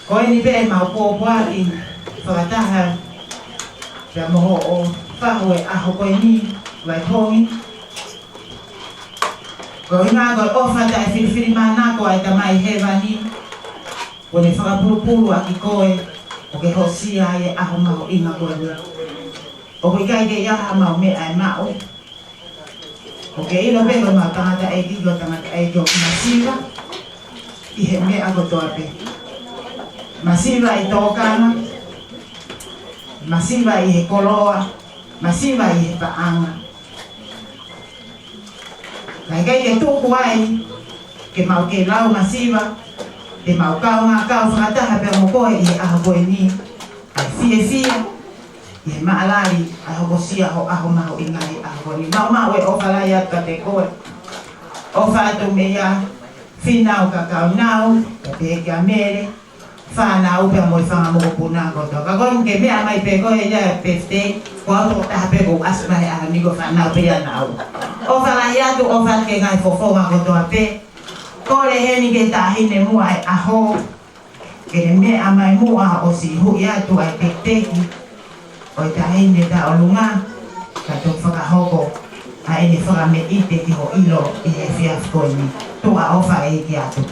ko eni pē ʻemau pōpoaki fakataha pea mo hoʻo fahu e ʻaho ko eni, Vaipongi. Ko e ʻuhinga ko e ʻofa taʻefilifilimānako ʻa e Tamai Hēvani, kuo ne fakapulupulu ʻaki koe, ʻo ke hōsia ai e ʻaho mahuʻinga ko eni. ʻOku ʻikai ke ʻi ai haʻamau meʻa ʻe maʻu. ʻOku ke ʻilo pē ko ʻemau tangataʻeiki, ko e tangataʻeiki ʻoku masiva ʻi he meʻa kotoa pē. Masiva ʻi tōkanga, masiva ʻi he koloa, masiva ʻi he paʻanga. Ka ʻikai ke tuku ai ke mau kei lau masiva, te mau kaungā kau fakataha pea mo koe ʻi he ʻaho ko eni, ʻa e fiefia ʻi he maʻalali ʻa e hokosia ho ʻaho mahuʻinga ʻi he ʻaho ko eni. Maʻu maʻu e ʻofa lahi atu kiate koe. ʻOfa atu meia Fīnau Kakaunau, pea pehē kia Mele, fānau pea mo e fanga mokopuna kotoa. Ka ko eni ke meʻa mai pē koe ia e birthday, ko au tokotaha pē ʻoku ʻasi mai he ʻaho ni ko e fānau pē ia naʻa ku. ʻOfa lahi atu, ʻofa atu ki he ngaahi fofonga kotoa pē. Kole heni ki he taʻahine muʻa e ʻaho, ke ne meʻa mai muʻa ʻo siʻi huʻi atu ʻa e tekiteki ʻo e taʻahine tauʻolunga, ka toki fakahoko ʻa ʻene fakameʻite ki hoʻo ʻilo ʻi he efiafi ko eni. Tuʻa ʻofa ʻeiki atu.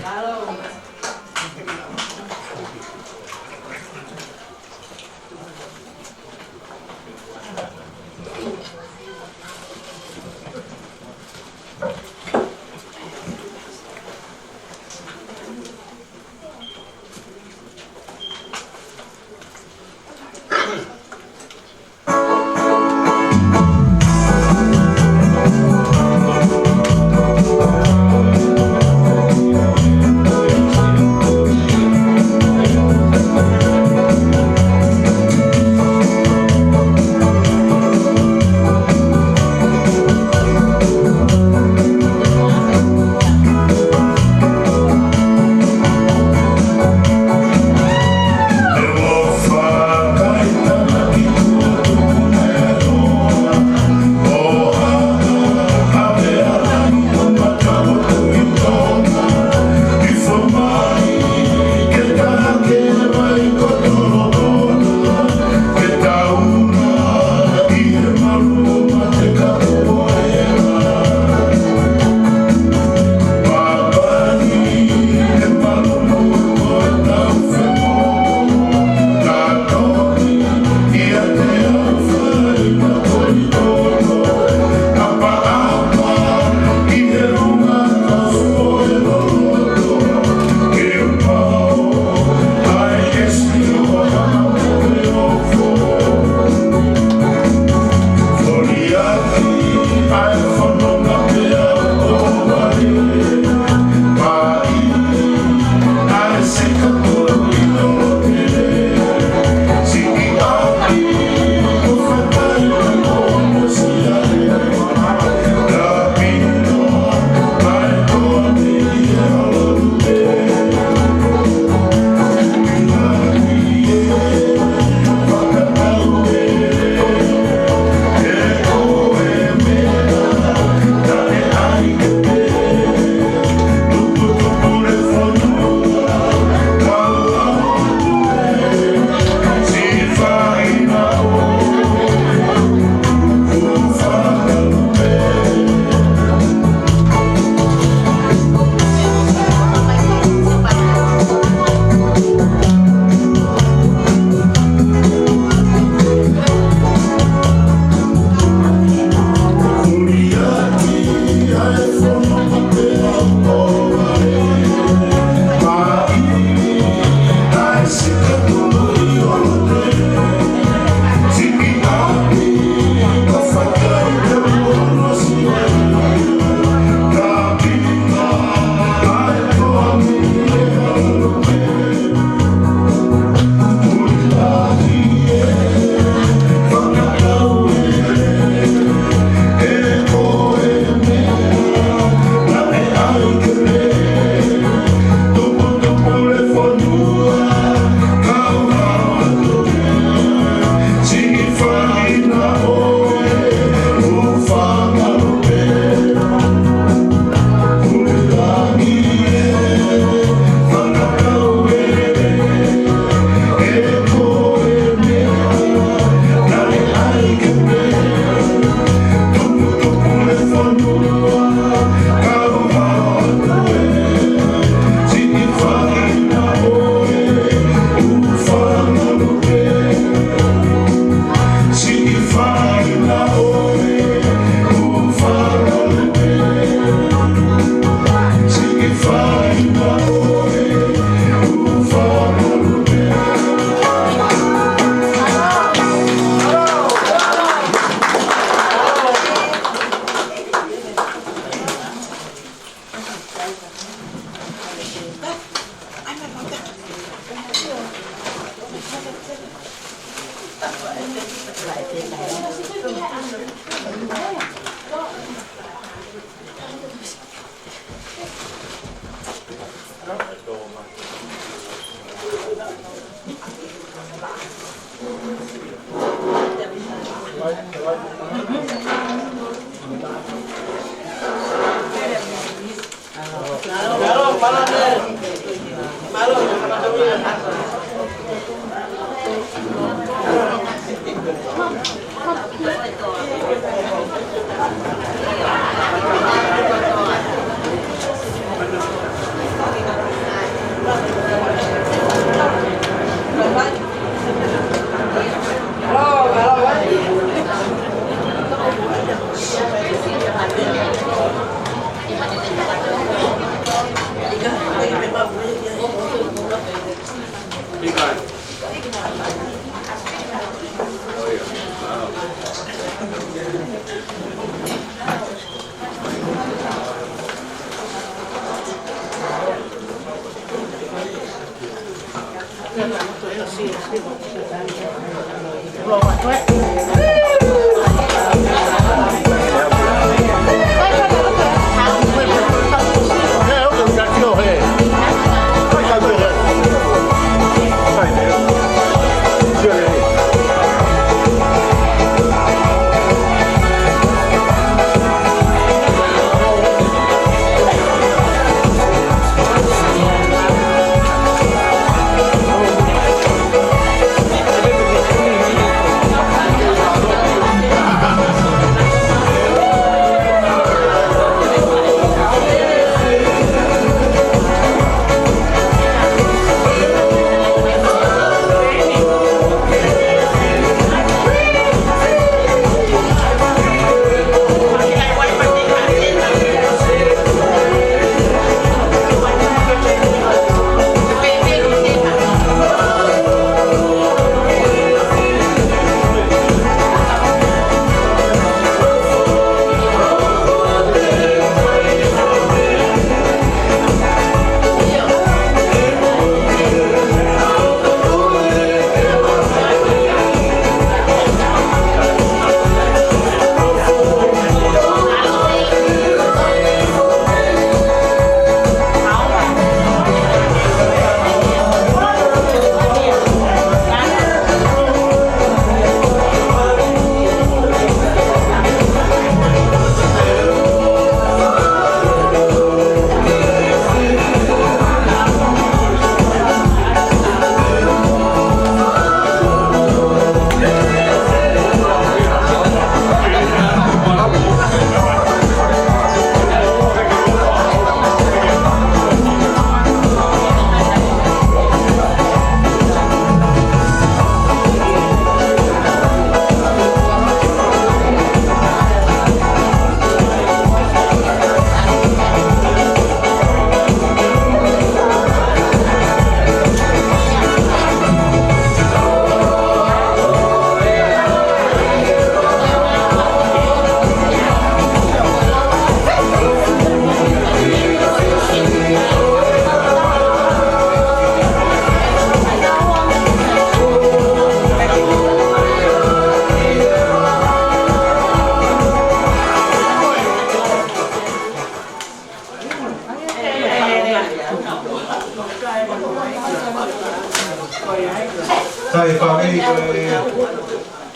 Sai, fāmili, ko e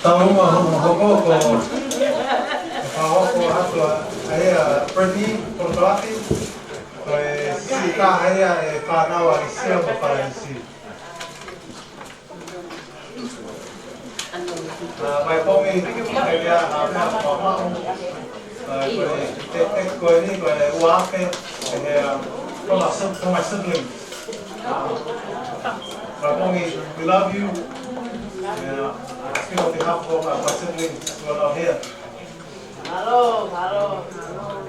taumuʻa hono hoko ko e fakahoko atu ʻa ia ʻa Brittany Porotolati, ko e siʻi taha ia ʻe fānau ʻa ʻIsia mo Falaisi. ʻA, mai pongi, ʻe ia, ʻa, mea, mea, mea. ʻA, ko e, te, te, ko eni, ko e ua afe, ʻe, ʻa, from my si-, from my siblings. ʻA, mai pongi, we love you. ʻA, I speak on behalf of, uh, my siblings who are not here. Hello, hello, hello.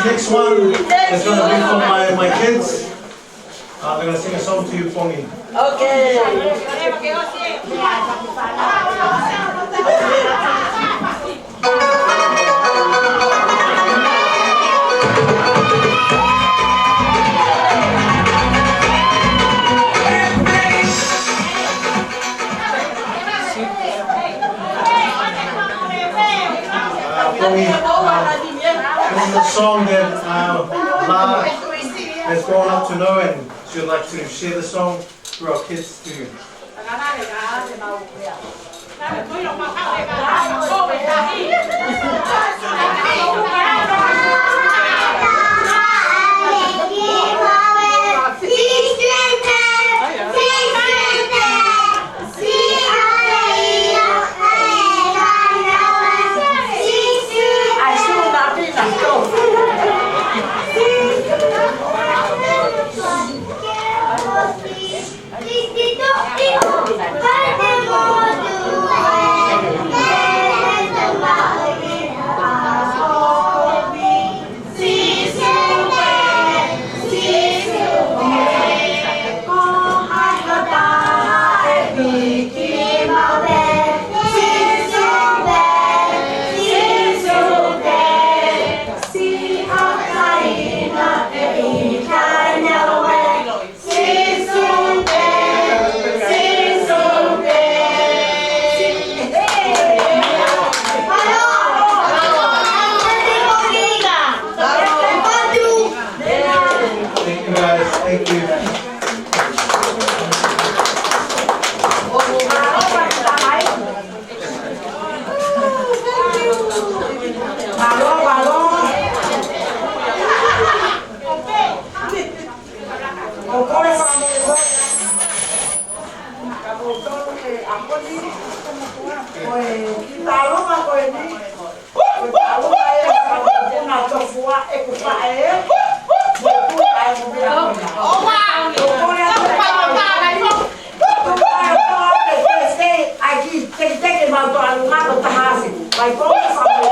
This next one is gonna be for my, my kids. Uh, they're gonna sing a song to you for me. Okay. Uh, Bongi, uh, this is a song that, uh, La has grown up to know, and she would like to share the song through our kids to you. Thank you, guys. Thank you. ʻEku faʻē. ʻOua. ʻOua. ʻOua. ʻOua. ʻAi ki, tekiteki mau tō anu ngā tō taha afe. Vai ko e faʻē.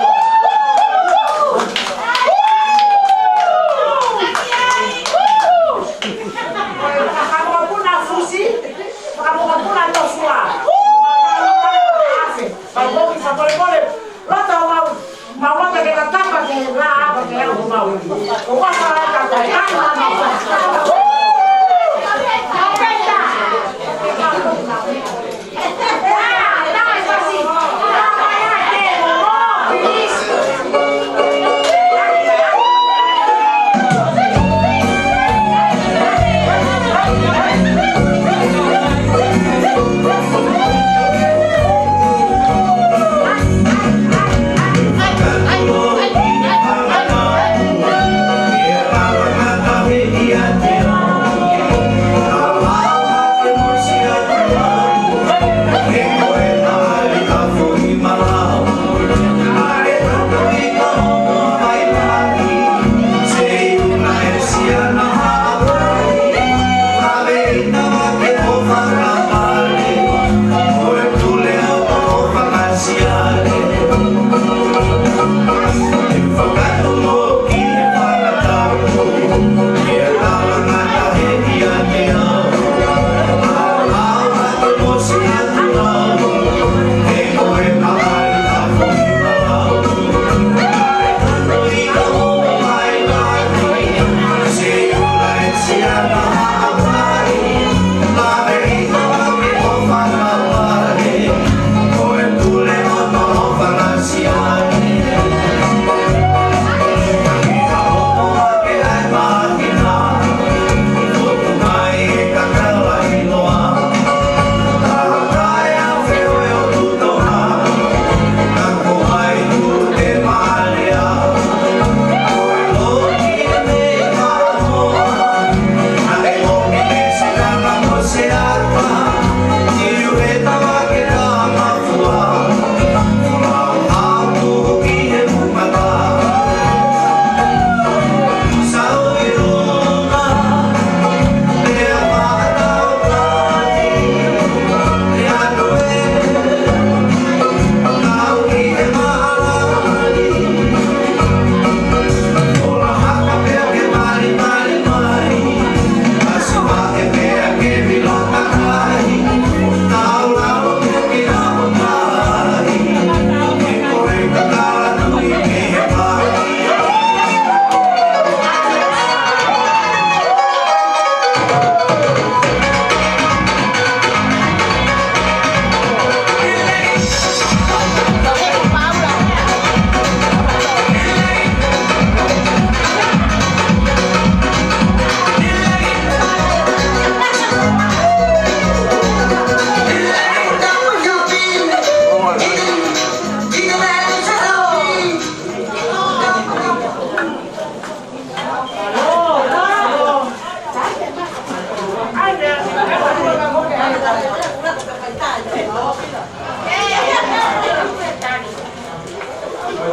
Fakamokopuna fusi. Fakamokopuna tofua. Afe. Vai ko e faʻē. Loto mau. Mau loto ke tatapa ke la apa ke au mau. Ko e faʻē ka kai.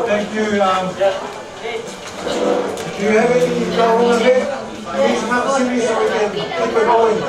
Thank you. Um, do you have any, uh, on the list? Please come see me so we can keep it going.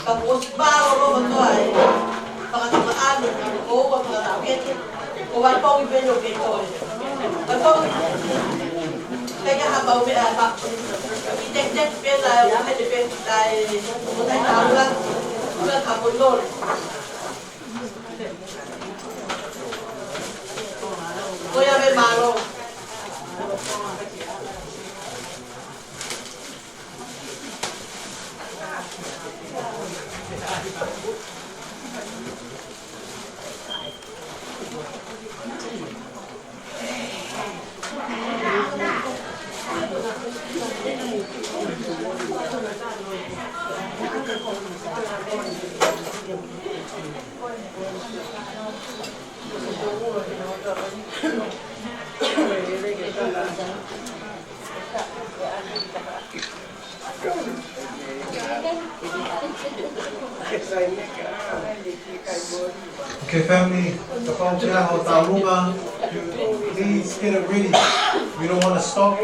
Ka kuo ʻosi mālōlō kotoa e fakatamaʻa ʻo ua fakatau ete, ko Vaipongi pē ʻoku ke toe. Vaipongi, ʻikai ha pau meʻa ʻa e pau. ʻI tektek pē la e ʻo hene pē la e ʻo tai taula, ʻo ka ko nole. Ko ia me mālō. Okay, family, the folks here, Hotauluma, you please get it ready. We don't want to stop.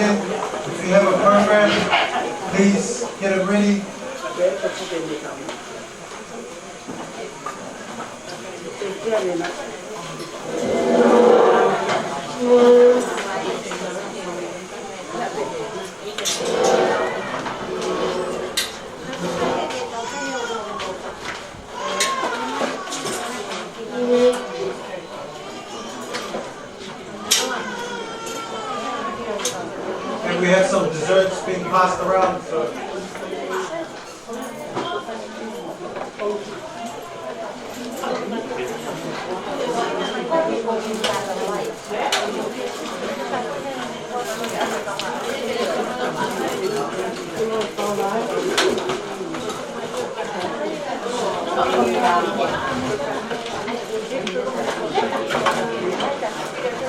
If you have a program, please get it ready. And we have some desserts being passed around, so.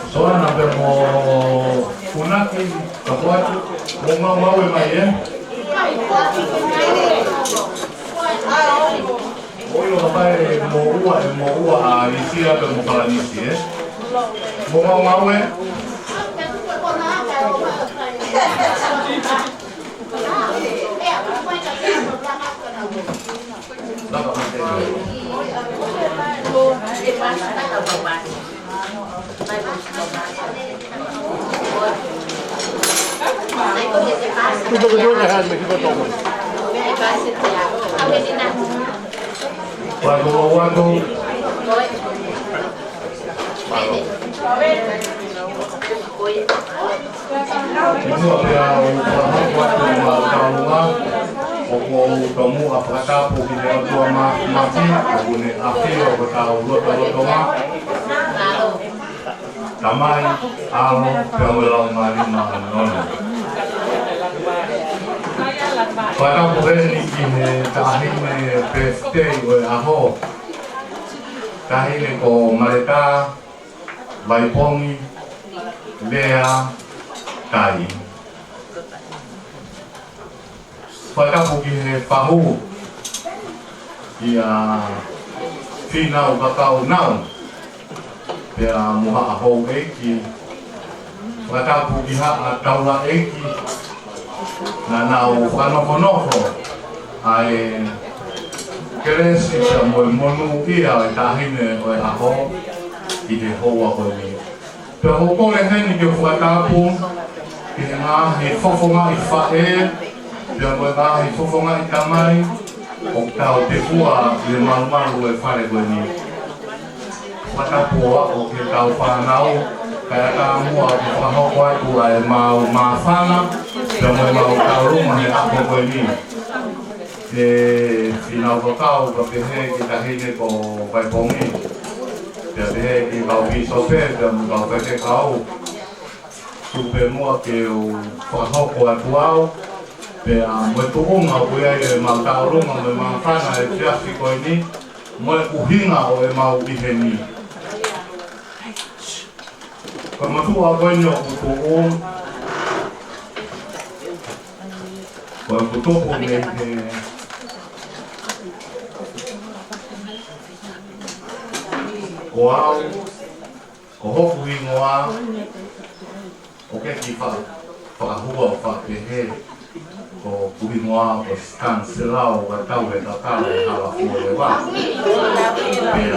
Soana pea mo Funaki, ka ko atu, mo maumau e mai, ē? Oi, ʻo ka pae mo ua, ē, mo ua, ʻa Lisia pea mo Falanisi, ē? Mo maumau e. Kuto kuto na han me kuto tomo. Kuato, kuato. Kimuʻa pea u fakahoko atu ʻemau taulunga, ʻoku ou tomuʻa fakatapu ki he ʻOtua Māfimafi, ʻoku ne ʻafio ʻi hotau lotolotonga. Tamai, ʻAlo, pea mo e Laumālie Māʻoniʻoni. Fakatapu heni ki he taʻahine birthday ʻo e ʻaho. Taʻahine ko Maleta Vaipongi Lea Tai. Fakatapu ki he fahu ʻia Fīnau Vakaunau, pea mo haʻa houʻeiki. Fakatapu ki haʻa taulaʻeiki, naʻa nau fakanofonofo ʻa e kelesi pea mo e monūʻia ʻo e taʻahine ʻo e ʻaho ʻi he houa ko eni. Pea ʻoku ou kole heni ke u fakatapu ki he ngaahi fofongaʻi faʻē, pea mo e ngaahi fofongaʻi tamai, ʻoku tau tefua ʻi he malumalu ʻo e fale ko eni. Fakatapu ʻo aʻu ki heʻetau fānau, kae ʻatā muʻa ke fakahoko atu ʻa ʻemau māfana, pea mo ʻemau taulunga he ʻaho ko eni. ʻE Fīnau Vakau, pea pehē ki he taʻahine ko Vaipongi, pea pehē ki he kau pīsope, pea mo e kau faifekau. Tuku pē muʻa ke u fakahoko atu au, pea mo e tuʻunga ʻoku ʻi ai ʻemau taulunga mo e māfana he efiafi ko eni, mo e ʻuhinga ʻo ʻemau ʻi heni. Ko e motuʻa ko eni ʻoku tuʻu, ko ʻeku tupu mei he, ko au, ko hoku hingoa, ʻoku ke kiʻi fa-, fakahua ʻo fakapehē, ko hoku hingoa ko Stanislao Vatau e Kakala e Hala Fuoleva. Pea,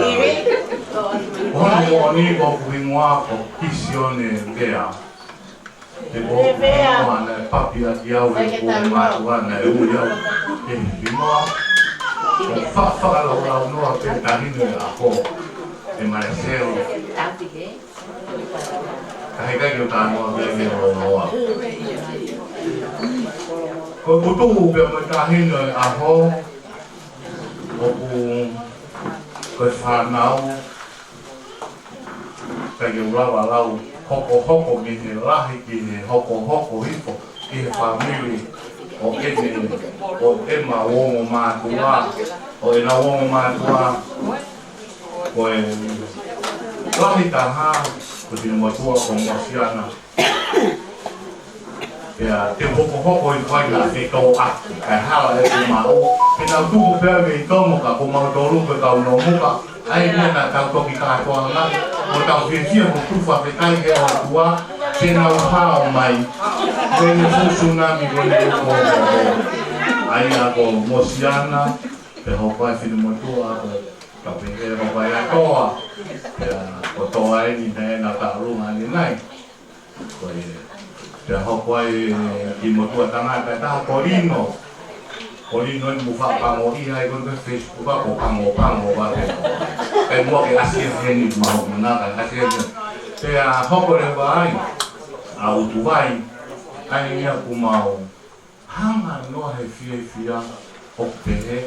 ko hono moʻoni ko hoku hingoa ko Kisione Vea. Te ko hoku hingoa naʻe papi ʻaki au ʻe hoku mātuʻa naʻe ui au ki he hingoa. Ko e fa-, fakalaulau noa pē taʻahine ʻaho ʻe Maeselo. Ka heʻikai ke u talanoa pē ki he ʻonoʻoa. Ko ʻeku tuʻu pea mo e taʻahine ʻaho, ʻoku ko e fānau, ʻikai ke u lava lau hokohoko mei he lahi ki he hokohoko hifo ki he fāmili ʻo ʻene, ʻo ʻema ongo mātuʻa, ʻo ʻena ongo mātuʻa, ko e lahi taha, ko Tino Matua ko Masiana. Pea te u hokohoko ʻi he fai na te tō ʻaki, kae hala ʻeku maʻu. Pea nau tuku pea mei Tonga ka ko mautolu ko e kau Nomuka. ʻAi mena tau toki kātoa ngai. Mo tau fiefia mo tufa fekai he ʻOtua. Te nau hao mai, te ne fuʻu sunami ko eni ko ʻAia ko Mosiana, pea hoko ai Finemotuʻa ko Kapeke, hoko ai ʻa Toa, pea ko Toa eni naʻe na ka ʻalunga ni nai. Ko e, pea hoko ai ki motuʻa tangata ʻe taha ko Lino. Ko Lino eni mo faʻa pango ʻi ai ko e Facebook ko Pango Pango ʻa pē. Pea mo ke ʻasi heni mo na ka ʻasi heni. Pea hoko leva ai ʻa Utuvai, ʻa ia ʻoku mau hanga noa he fiefia ʻo pehē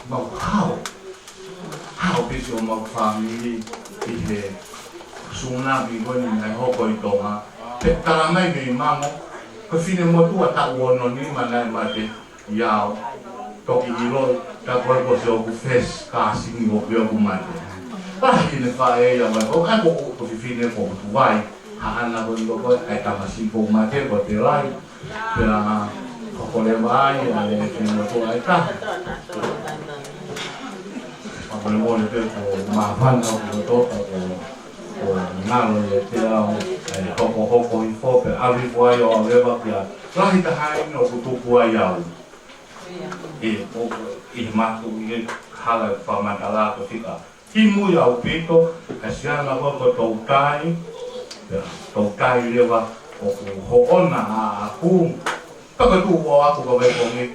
mau hao. Hao pē siʻomau fāmili ʻi he sunami ko eni naʻe hoko ʻi Tonga. Pea tala mai mei Mango, ko Finemotuʻa taʻu ono nima naʻe mate ʻi ai. Toki ʻiloʻi, ka ko e ko siʻoku first cousin ʻoku mate. Lahi ʻene faʻē ia mai, ʻo ka ko, ko fefine ko Utuvai, haʻana ko eni ko e, ʻa e tamasiʻi ʻoku mate ko Telai. Pea hoko leva ai ʻa e Finemotuʻa ʻe taha. Fakamolemole pē ko māfana ʻoku loto ka ko, ko ngalo ʻiate au, ʻa e hokohoko hifo pea ʻave ko ai ʻo ʻave leva pea lahi taha eni ʻoku tuku ai au. ʻE, ʻo, ʻi he matu ʻi he hala fakamatala ko fika. Ki mui ʻaupito, ʻa e siana ko, ko Toutai, pea Toutai leva ʻoku hoʻona ʻaʻaku. Pea ko e tuʻu ʻo aku ka Vaikongi,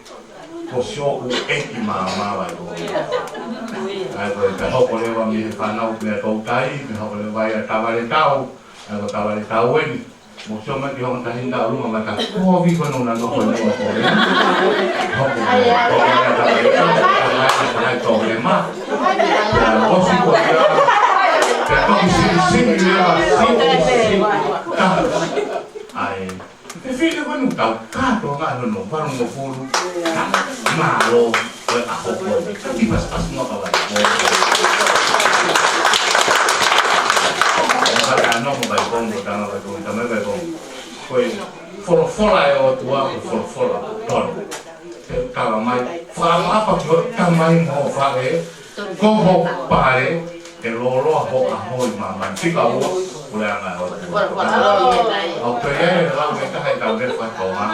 ko siʻoku ʻeiki māmā Vaikongi. ʻA ia ko e pea hoko leva mei he fānau mei Toutai, pea hoko leva ia Tavaletau, ʻa ia ko Tavaletau eni. Mo sio mai ki hongo tahi na ʻalunga mata. Ko vi ko no na no ko no ko. Hoko ko ko na ta ko na ta ko na ma. Ko si ko ia. Ko si si ia si si. Ai. Te fili ko nu tau ka to nga no no pa no fulu. Malo. Ko e ʻaho ko eni. Ka ki paspas mo ka vai. Ka ka no mo vai ko mo ka no vai ko mo tamai vai ko. Ko e folofola ʻa e ʻOtua, ko e folofola tonu. Te tala mai, fakaʻapaʻapa ki hoʻo tamai mo hoʻo faʻē, ko ho pale, ʻe lōloa ho ʻaho ʻi māmani. Fika ua, puleʻanga ʻo e ʻOtua. ʻOku ʻi ai e lau ʻe taha ʻi he tau lea faka-Tonga,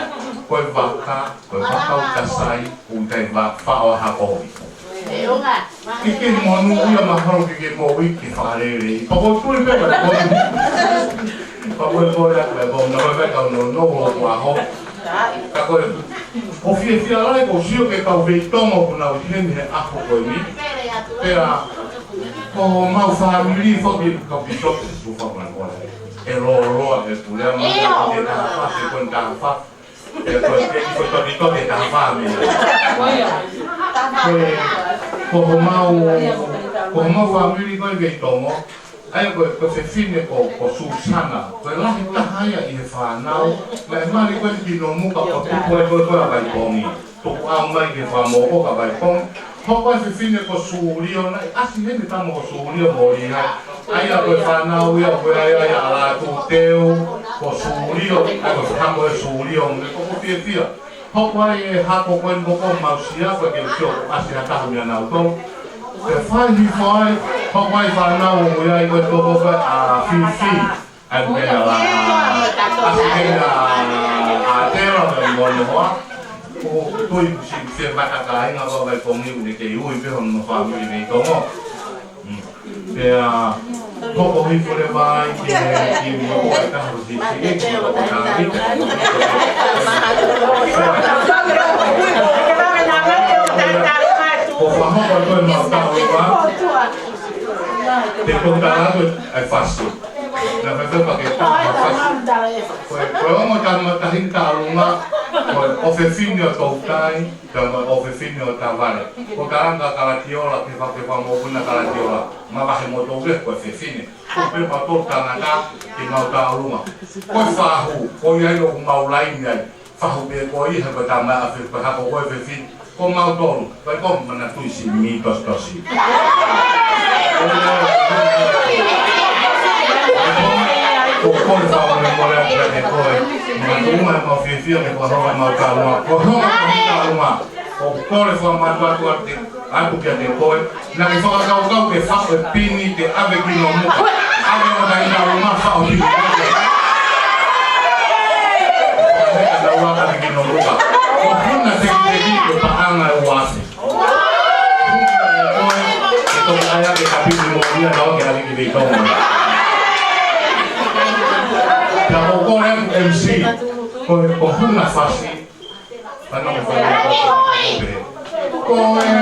ko e vaka, ko e vaka ʻoku sai, ʻoku ʻikai faʻo ha kovi. Ke ke monūʻia mahalo ke ke moʻui ke fakalelei. Pea ko e tui pē ka ko e. Pea ko e ko e atu e ko na ko e kau no no o kua ho. Ka ko e. ʻOku fiefia lahi ʻoku ou sio ki he kau Veitongo ʻoku nau ʻi heni he ʻaho ko eni. Pea ko homau fāmili foki kau pīsope tu fa ko e ko e. ʻE lōloa e pule ma e tafa, ko e tafa. ʻE ko e, ko e toki toki tafa mi. Ko e, ko homau, ko homau fāmili ko e Veitongo. ʻA ia ko e, ko e fefine ko, ko Susana. Ko e lahi taha ia ʻi he fānau. Naʻe mali ko eni ki Nomuka ʻo tupu ai ko e, ko e ʻa Vaikongi. Tuku au mai ki he fāmoko ka Vaikongi. Hoko e fefine ko Sulio, naʻe ʻasi heni tama ko Sulio mo Lihai. ʻA ia ko e fānau ia, ko e ʻa ia ʻa Latuteu, ko Sulio, ʻa ko e hako e Sulio, mo e ko ko fiefia. Hoko ai e hako ko eni ko ko mau sia, ko e ke sio, ʻasi ha taha mei ʻanautolu. Pea fai hifo ai, hoko ai fānau ʻo ui ai ko e toko ko e ʻa Fifi. ʻAi, pea la, ʻasi pē ʻa, ʻa Tela mo e mono hoa. ʻOku tui kusi, kusi e mata kāinga ʻo Vaikongi ʻoku ne kei ui pē hono fāmili Veitongo. Mm. Pea, hoko hifo leva ai ki he, ki he moʻo e taha kusi, kusi, kusi, kusi, kusi. Ko fahoko ko e mau taʻu ua. Te ko tala ko e fasi. Na fefepa ke taha fasi. Ko e, ko e ongo tama tahi taʻalunga, ko e ʻofefine ʻo Toutai, pea mo e ʻofefine ʻo Tavale. Ko Kalanga Kalatiola, ke fa, ke fa mo kuna Kalatiola. Ma vahe mo tou ke, ko e fefine. Ko pē pa tou tangata, ke mau taʻalunga. Ko e fahu, ko ia ʻoku mau laini ai. Fahu pē ko ia, he ko e tama ʻa fe, ko e hako ko e fefine. Ko mau tolu, ko e ko mana tui si mi tosi tosi. Ko ko le fa mo le mo le atu ke ko e. Mana tuma mau fiefia ke ko hoko mau taʻalunga. Ko hoko mau taʻalunga. Ko ko le fa mau atu atu ke, atu ke ko e. Naʻa ke fakakaukau ke faʻo e pini ke ʻave ki Nomuka. ʻAve mo taʻalunga faʻo pini. Ko Huna Tekiteki ko e paʻanga ʻe uaafe. Ko e, ko e, ko e ʻai ake ka pini mo ia na o ke ali ki vei Tonga. Pea ko e M C, ko e, ko Huna Fasi. Pea na ko e, ko e,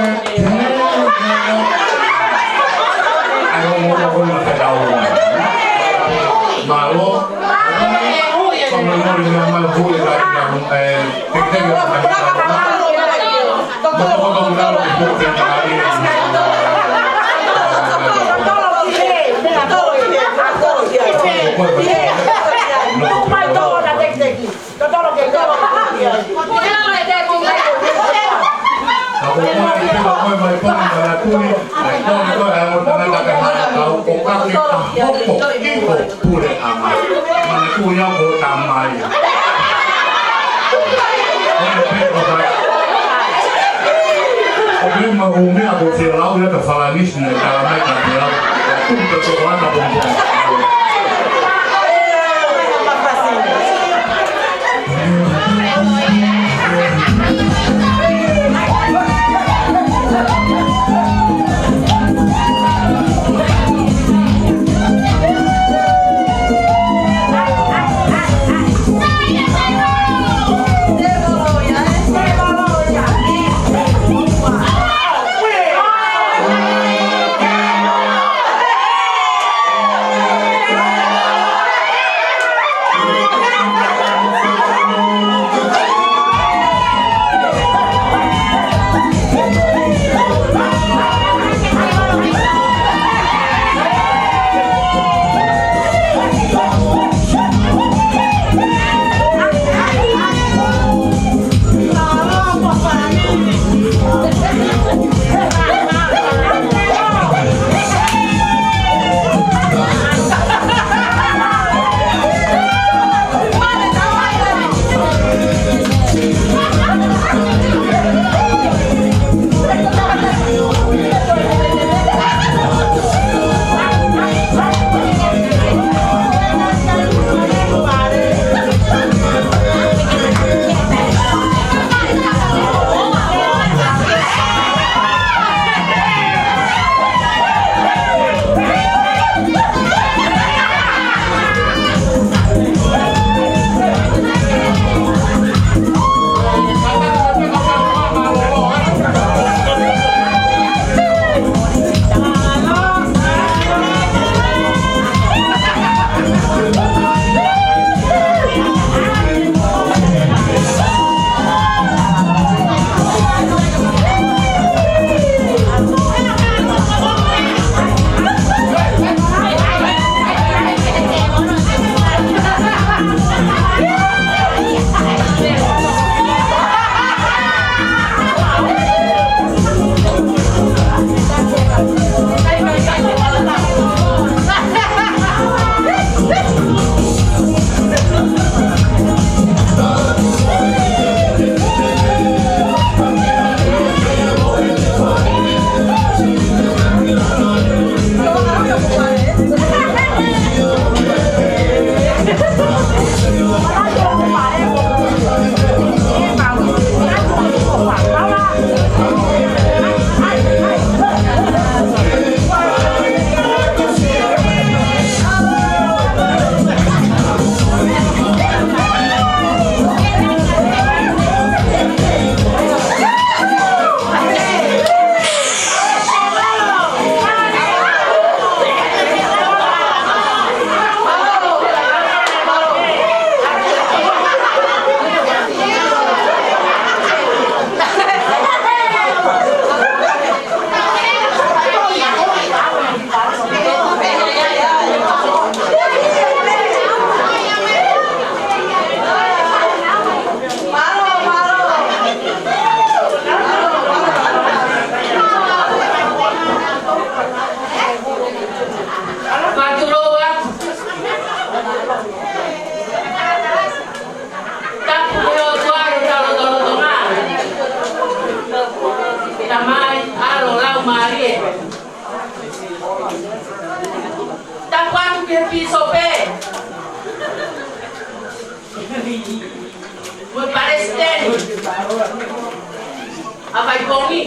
ʻa Vaipongi.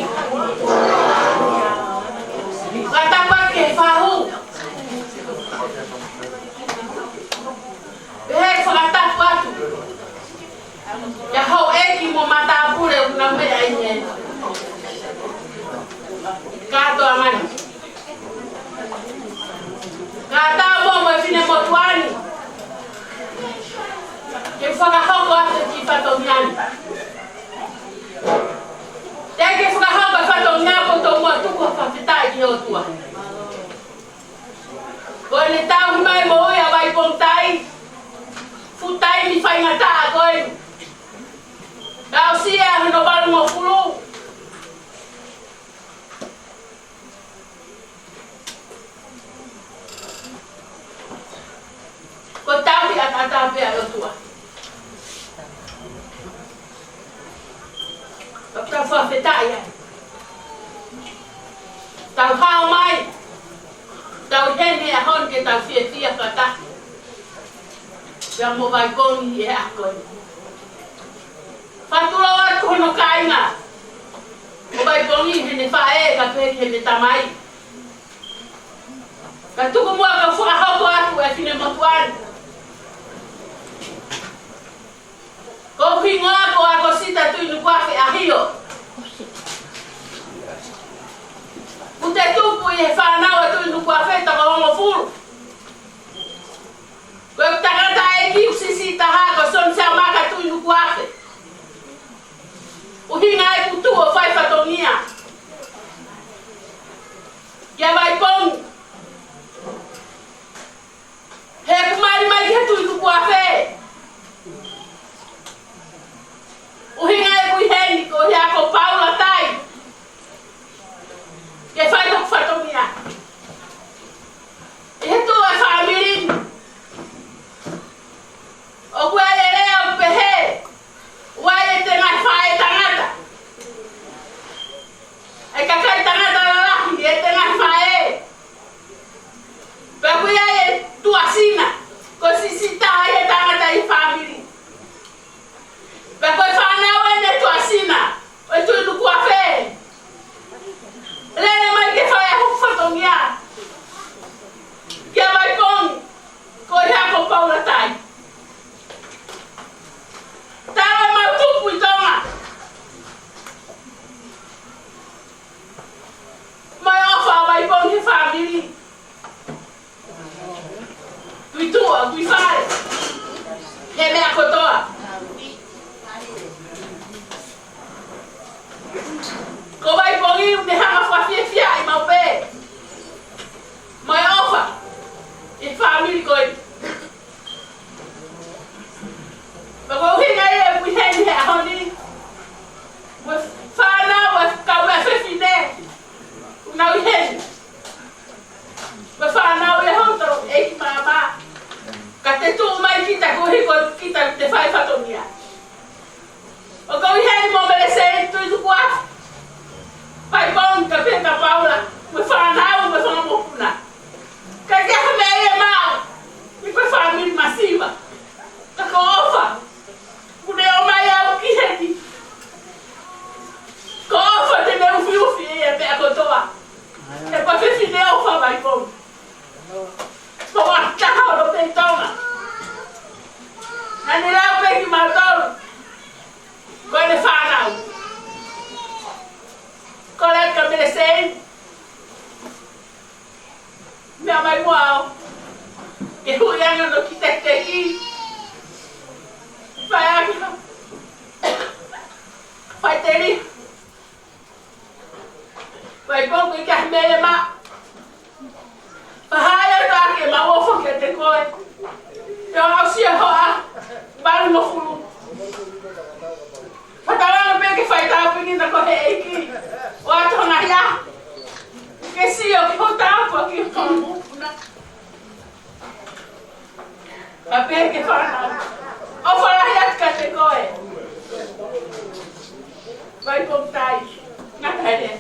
Fakatapu atu ki he fahu. Pehē fakatapu atu kia houʻeiki mo matāpule ʻoku nau meʻa ʻi he kātoa mai. Kātaki mo e finemotuʻa ni ke fakahoko atu e kiʻi fatongia ni. Teʻeki ke fakahoko e fatongia ʻo tomuʻa tuku ha fakafetaʻi ki he ʻOtua. Ko ʻene tauhi mai moʻui ʻa Vaipongi Tai, fuʻu taimi faingataʻa ko ē. Ka ʻosi ia hono valungofulu. Ko e tauhi ʻataʻatā pē ʻa e ʻOtua. Ka tau fakafetaʻi ai. Tau hao mai. Tau ʻi heni he ʻaho ni ke tau fiefia fakataha pea mo Vaipongi he ʻaho ni. Fakatulou atu hono kāinga ʻo Vaipongi, heʻene faʻē kae pehē ki heʻene tamai. Ka tuku muʻa ke u fakahoko atu e finemotuʻa ni. Ko hoku hingoa ko ʻAkosita Tuʻinukuafe ʻAhio. Kuo u tupu ʻi he fānau ʻa Tuʻinukuafe toko hongofulu. Ko e tangataʻeiki ʻoku siʻisiʻi taha ko Sione Siamaka Tuʻinukuafe. ʻUhinga ʻeku tuʻu ʻo fai fatongia kia Vaipongi, he ʻoku mali mai ki he Tuʻinukuafe. ʻUhinga ʻeku ʻi heni ko ia ko Paula Tai ke fai hoku fatongia. ʻI he tuʻu e fāmili ni, ʻoku ʻi ai e lea ʻoku pehē, ʻoku ʻi ai e tengaʻi faʻē tangata, ʻa e kakai tangata lalahi, e tengaʻi faʻē. Pea ʻoku ʻi ai e tuʻasina, ko e siʻisiʻi taha e tangata ʻi he fāmili. Pea ko e fānau eni e tuʻasina ʻo e Tuʻinukuafe. Lele mai ke fai hoku fatongia kia Vaipongi, ko ia ko Paula Tai. Talu ʻemau tupu ʻi Tonga, mo e ʻofa ʻa Vaipongi he fāmili. Kui tuʻa, kui fale, he meʻa kotoa. Ko Vaipongi ʻoku ne hanga fakafiefiaʻi maʻu pē mo e ʻofa ʻi he fāmili ko ē. Pea ko e ʻuhinga ia ʻeku ʻi heni he ʻaho ni, mo e fānau, ʻa e kau meʻa fefine ʻoku nau ʻi heni. Ko e fānau ʻe hoto ʻeiki māmā. Ka te tuʻu mai kita koeʻuhi ko kita te fai fatongia. ʻOku ou ʻi heni mo Meleseni Tuʻinukuafe, Vaipongi kae pehē kia Paula, mo e fānau, mo e fanga mokopuna. Ka ʻikai ha meʻa ia ʻe maʻu, ʻi he fāmili masiva. Ka ko e ʻofa ʻoku ne ʻomai au ki heni. Ko e ʻofa te ne ufiufi e meʻa kotoa. He ko e fefine ʻofa Vaipongi. Ko e taha ʻo e pei Tonga. Naʻa ne lau pē kimautolu ko ʻene fānau. Ko e lea kia Meleseni, meʻa mai muʻa au ke hui ange hono kiʻi tekiteki. Fai ange, fai teli. Vaipongi, ʻikai ha meʻa ia ʻe maʻu. Fakahā ia ʻe au ke mau ʻofa kiate koe. Te u aʻusia ho ʻaho valungofulu. Fakatauange pē ke fai tāpuekina koe ʻe he ʻEiki ʻo ʻoatu ha ngaahi ʻaho ke sio ki hoʻo tāpuaki ki ho fanga mokopuna. Kae pehē ki he fānau, ʻofa lahi atu kiate koe, Vaipongi Tai. Ngata ʻene.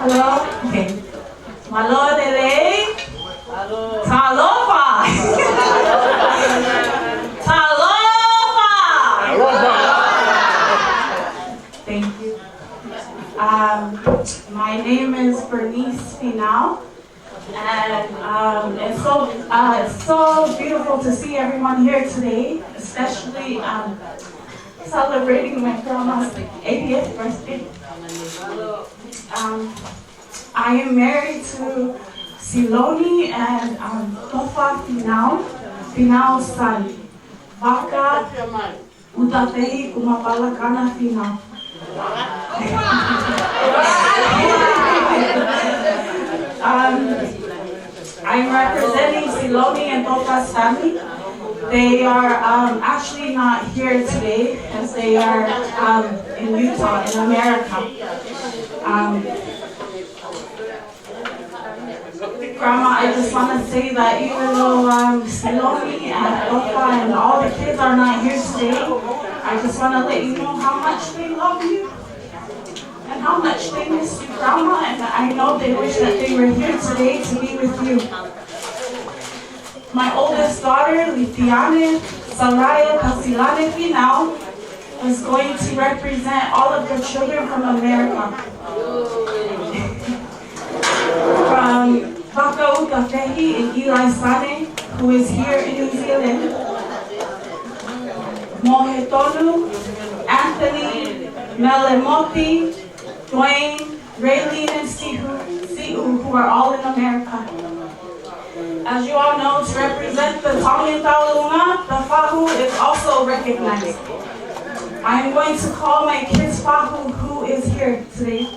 Hello? Okay. Mālō e lelei. Talofa. Talofa. Thank you. Um, my name is Bernice Finau, and um, it's so uh, it's so beautiful to see everyone here today, especially um, celebrating my grandma's eightieth birthday. Um, I am married to Siloni and um, Tofa Finau, Finau Sani. Vaka Utafehi Kumapala Kana Finau. Um, I'm representing Siloni and Tofa Sani. They are um, actually not here today as they are um, in Utah, in America. Um, Grandma, I just want to say that even though um, Siloni and Tofa and all the kids are not here today, I just want to let you know how much they love you and how much they miss you, Grandma, and I know they wish that they were here today to be with you. My oldest daughter, Litiane Saraya Tasilane Finau, is going to represent all of the children from America. From Vaka Utafehi and Eli Sane, who is here in New Zealand. Mohetonu, Anthony, Melemoti, Dwayne, Raylene, and Sihu, Sihu, who are all in America. As you all know, to represent the Tongan Taulunga, the fahu is also recognized. I am going to call my kids fahu who is here today.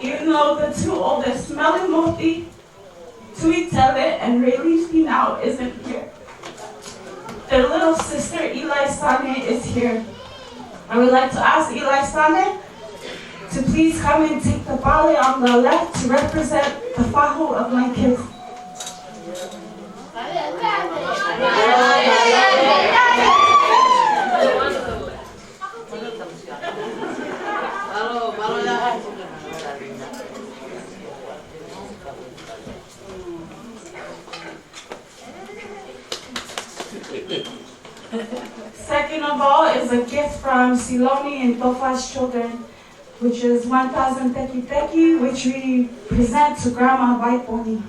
Even though the two oldest, Melemoti Tuitele and Raylene Finau, isn't here, their little sister Eli Sane is here. I would like to ask Eli Sane to please come and take the pale on the left to represent the fahu of my kids. Second of all is a gift from Siloni and Tofa's children, which is one thousand tekiteki, which we present to Grandma Vaiponi.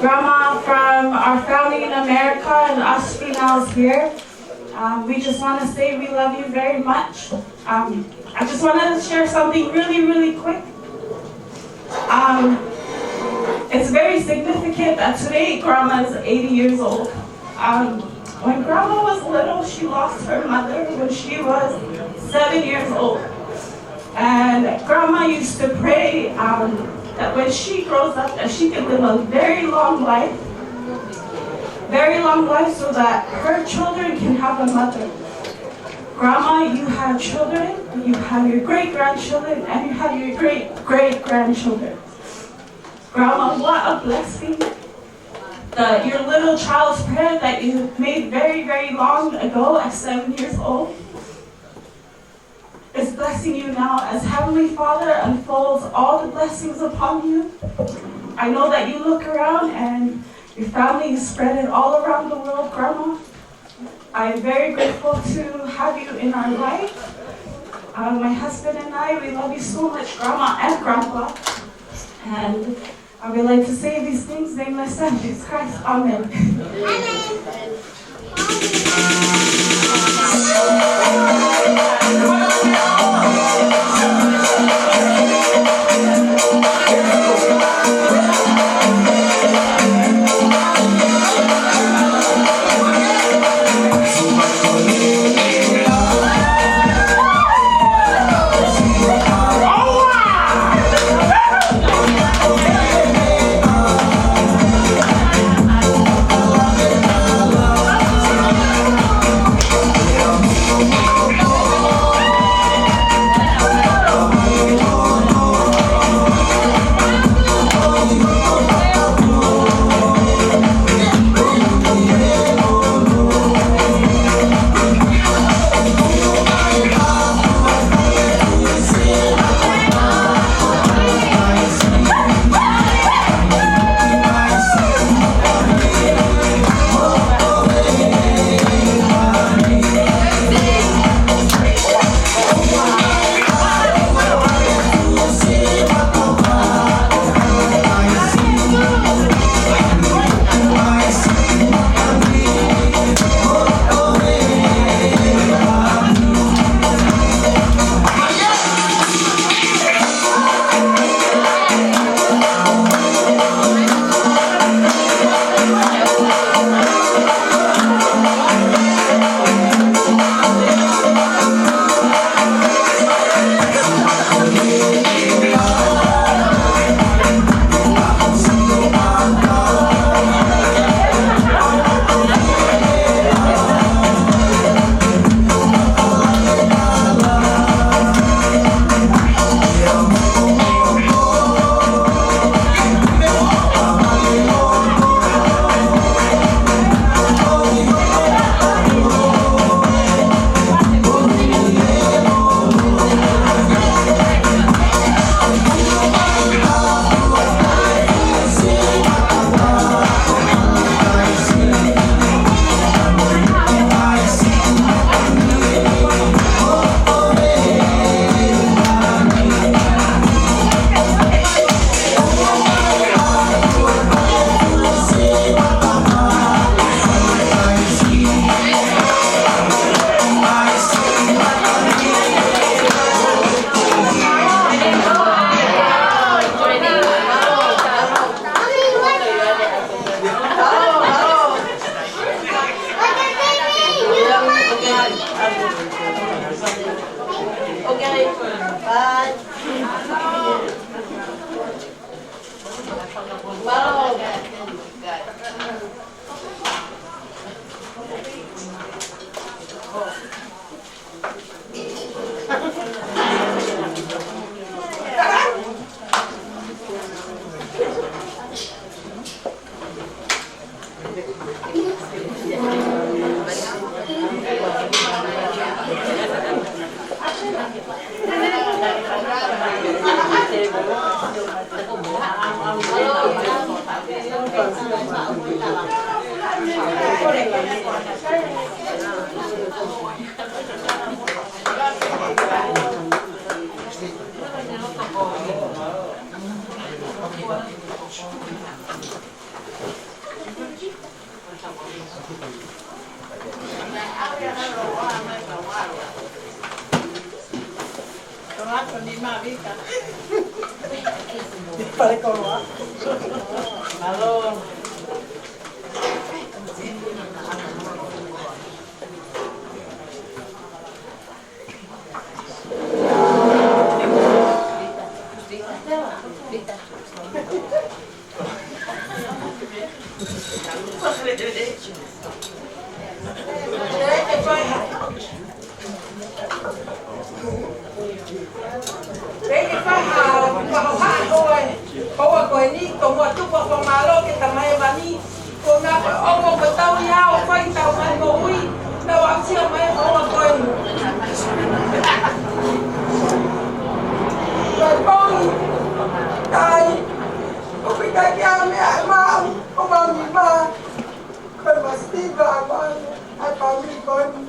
Grandma, from our family in America and us females here, um, we just want to say we love you very much. Um, I just want to share something really, really quick. Um, it's very significant that today Grandma is eighty years old. Um, when Grandma was little, she lost her mother when she was seven years old. And Grandma used to pray, um, that when she grows up, that she can live a very long life, very long life, so that her children can have a mother. Grandma, you have children, you have your great-grandchildren, and you have your great-great-grandchildren. Grandma, what a blessing that your little child's prayer that you made very, very long ago at seven years old is blessing you now as Heavenly Father unfolds all the blessings upon you. I know that you look around and your family is spread all around the world, Grandma. I'm very grateful to have you in our life. Uh, my husband and I, we love you so much, Grandma and Grandpa. And I would like to say these things in the name of Jesus Christ. Amen. Pea ke fai ha, fai ha, ʻoua ko eni, ko mua tupu ʻa e fakamālō ki he Tamai Hēvani, ko ʻena ko e ongo ko e tau ia ʻo fai tau mai moʻui, tau aʻusia mai ʻoua ko eni. Ko e pongi, kai, ʻoku ʻikai ke ʻi ai ha meʻa ʻe maʻu, ʻo maʻu ni mā, ko e mastiva ʻa e maʻu, ʻa e fāmili ko eni.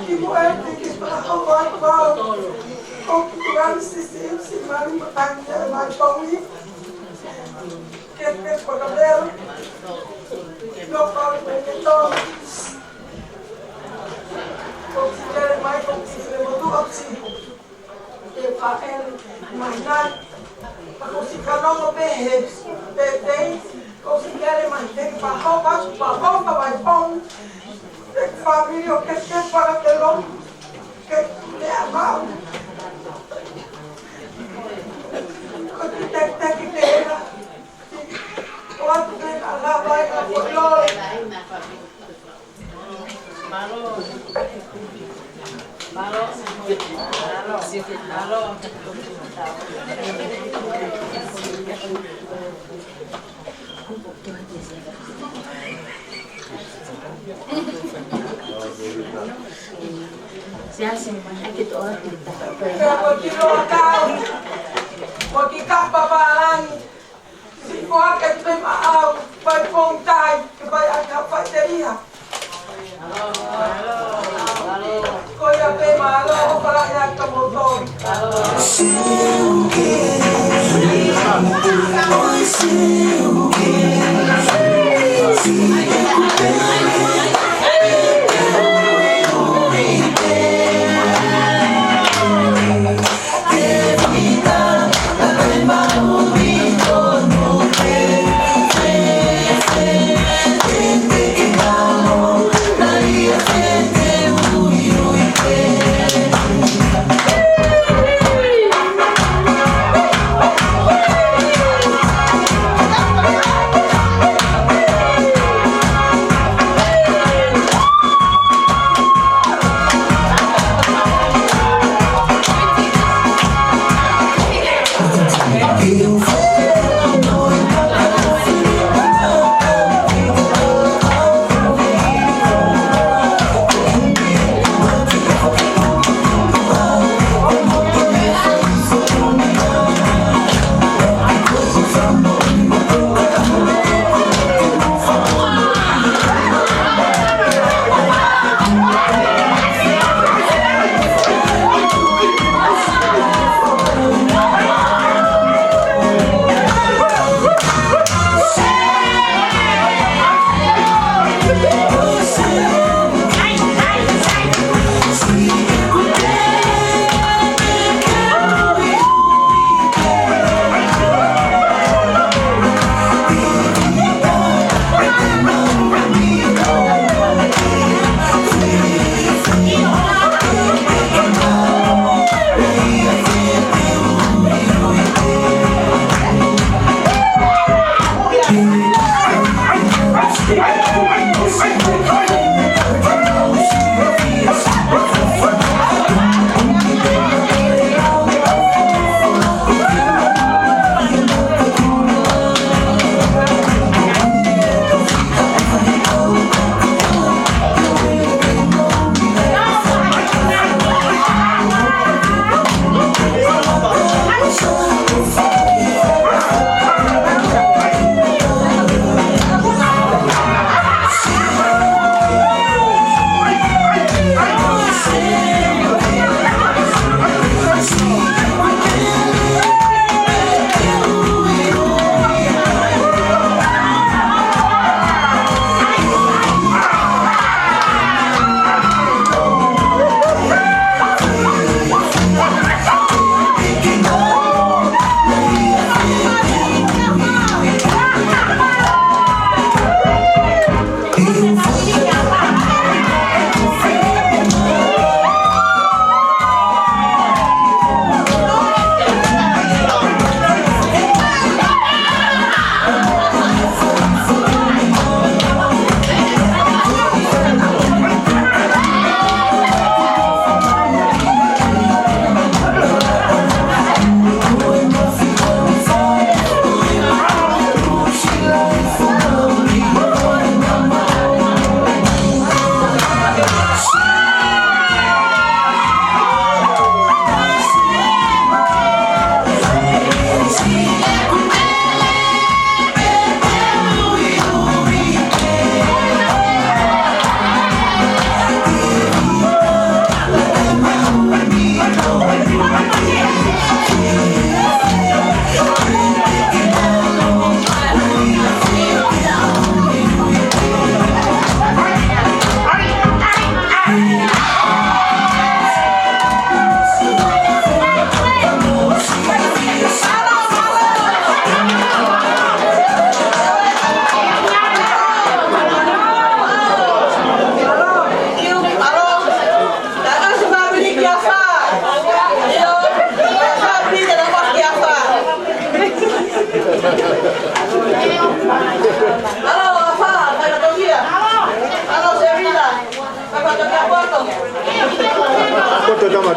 Kimuʻa pea ke fakahoko atu au ko e kiʻi sisi, sisi mali mo e tangi ʻa e mai pongi. Ke ke fakapela. No pau me ke tau. Ko e kiʻi lele mai ko e kiʻi lele motuʻa pē. Ke faʻele mai nai. Ko e siʻi fanongo pē he, pē, pē. Ko e siʻi lele mai he pahova, pahova mai pong. He fāmili ʻo ke ke fakapela. Ke meʻa maʻu. Ko e kiʻi tekiteki pē ena. ʻOatu pē ka lava ai ka ko loi. Siasi, ʻai ke toʻo atu kita. Pea ko e kiʻi loa kau, ko e kiʻi kapa pālangi. Siʻi foaki atu pē maʻau, fai pongi tai, ke fai ʻaki ha faʻiteliha. Ko ia pē, mālō, ʻofa lahi atu kia moutolu.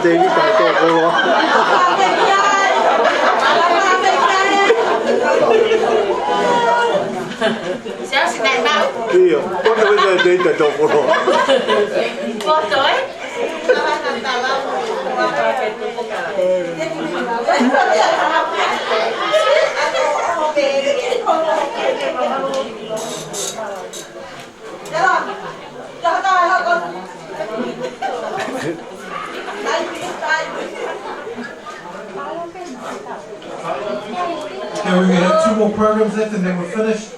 Tēvita e tōkoloa. Siasi nai mau. ʻIo, ko e tēvita e tōkoloa. Ko e toe? Okay, we have two more programs left and then we're finished.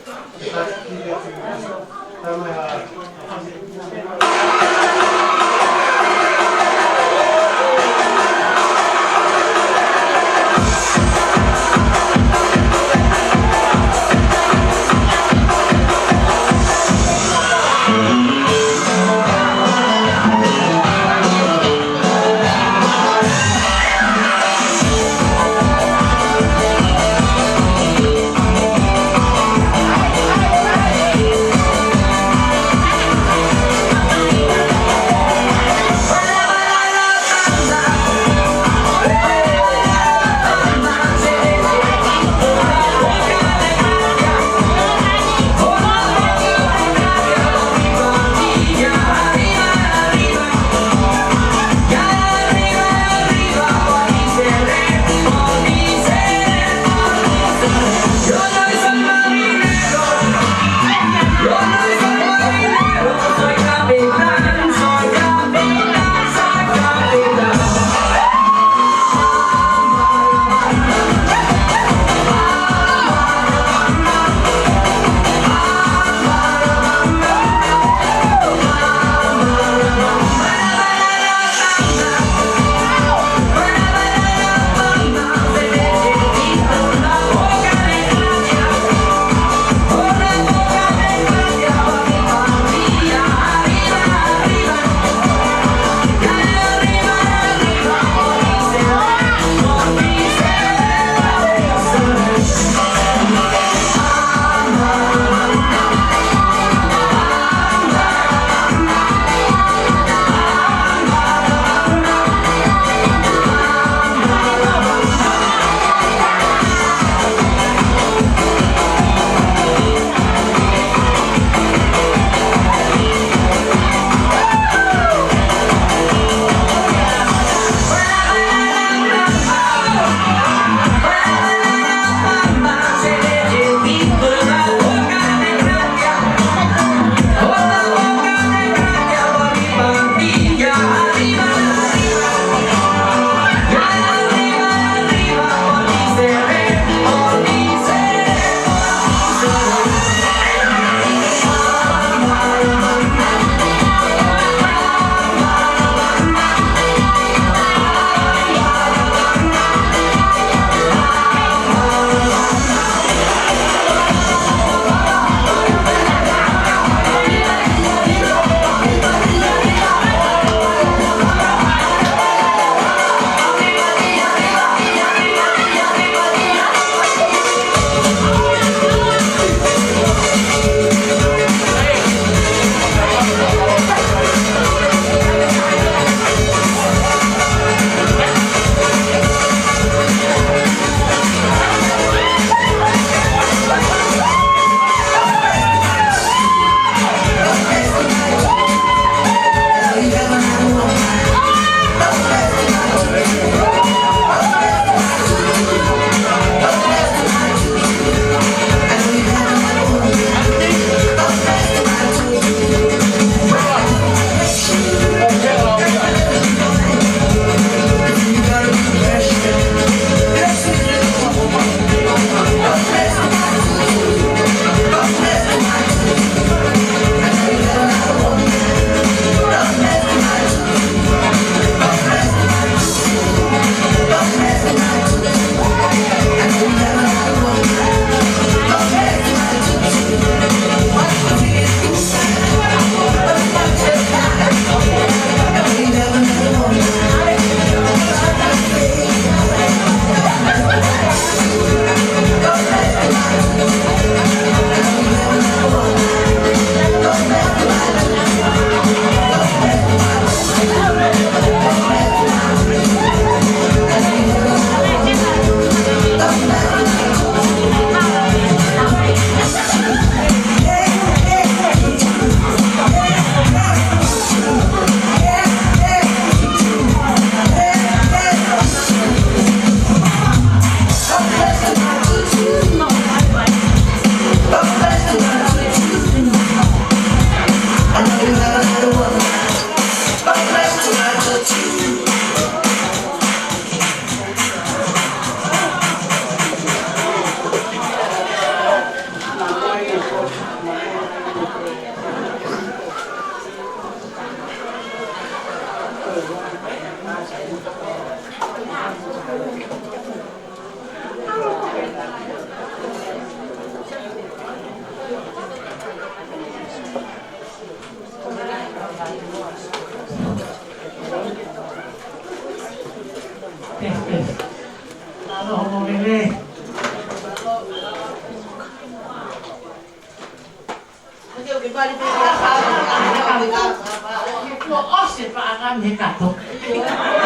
Kuo ʻosi e paʻanga mei he kato.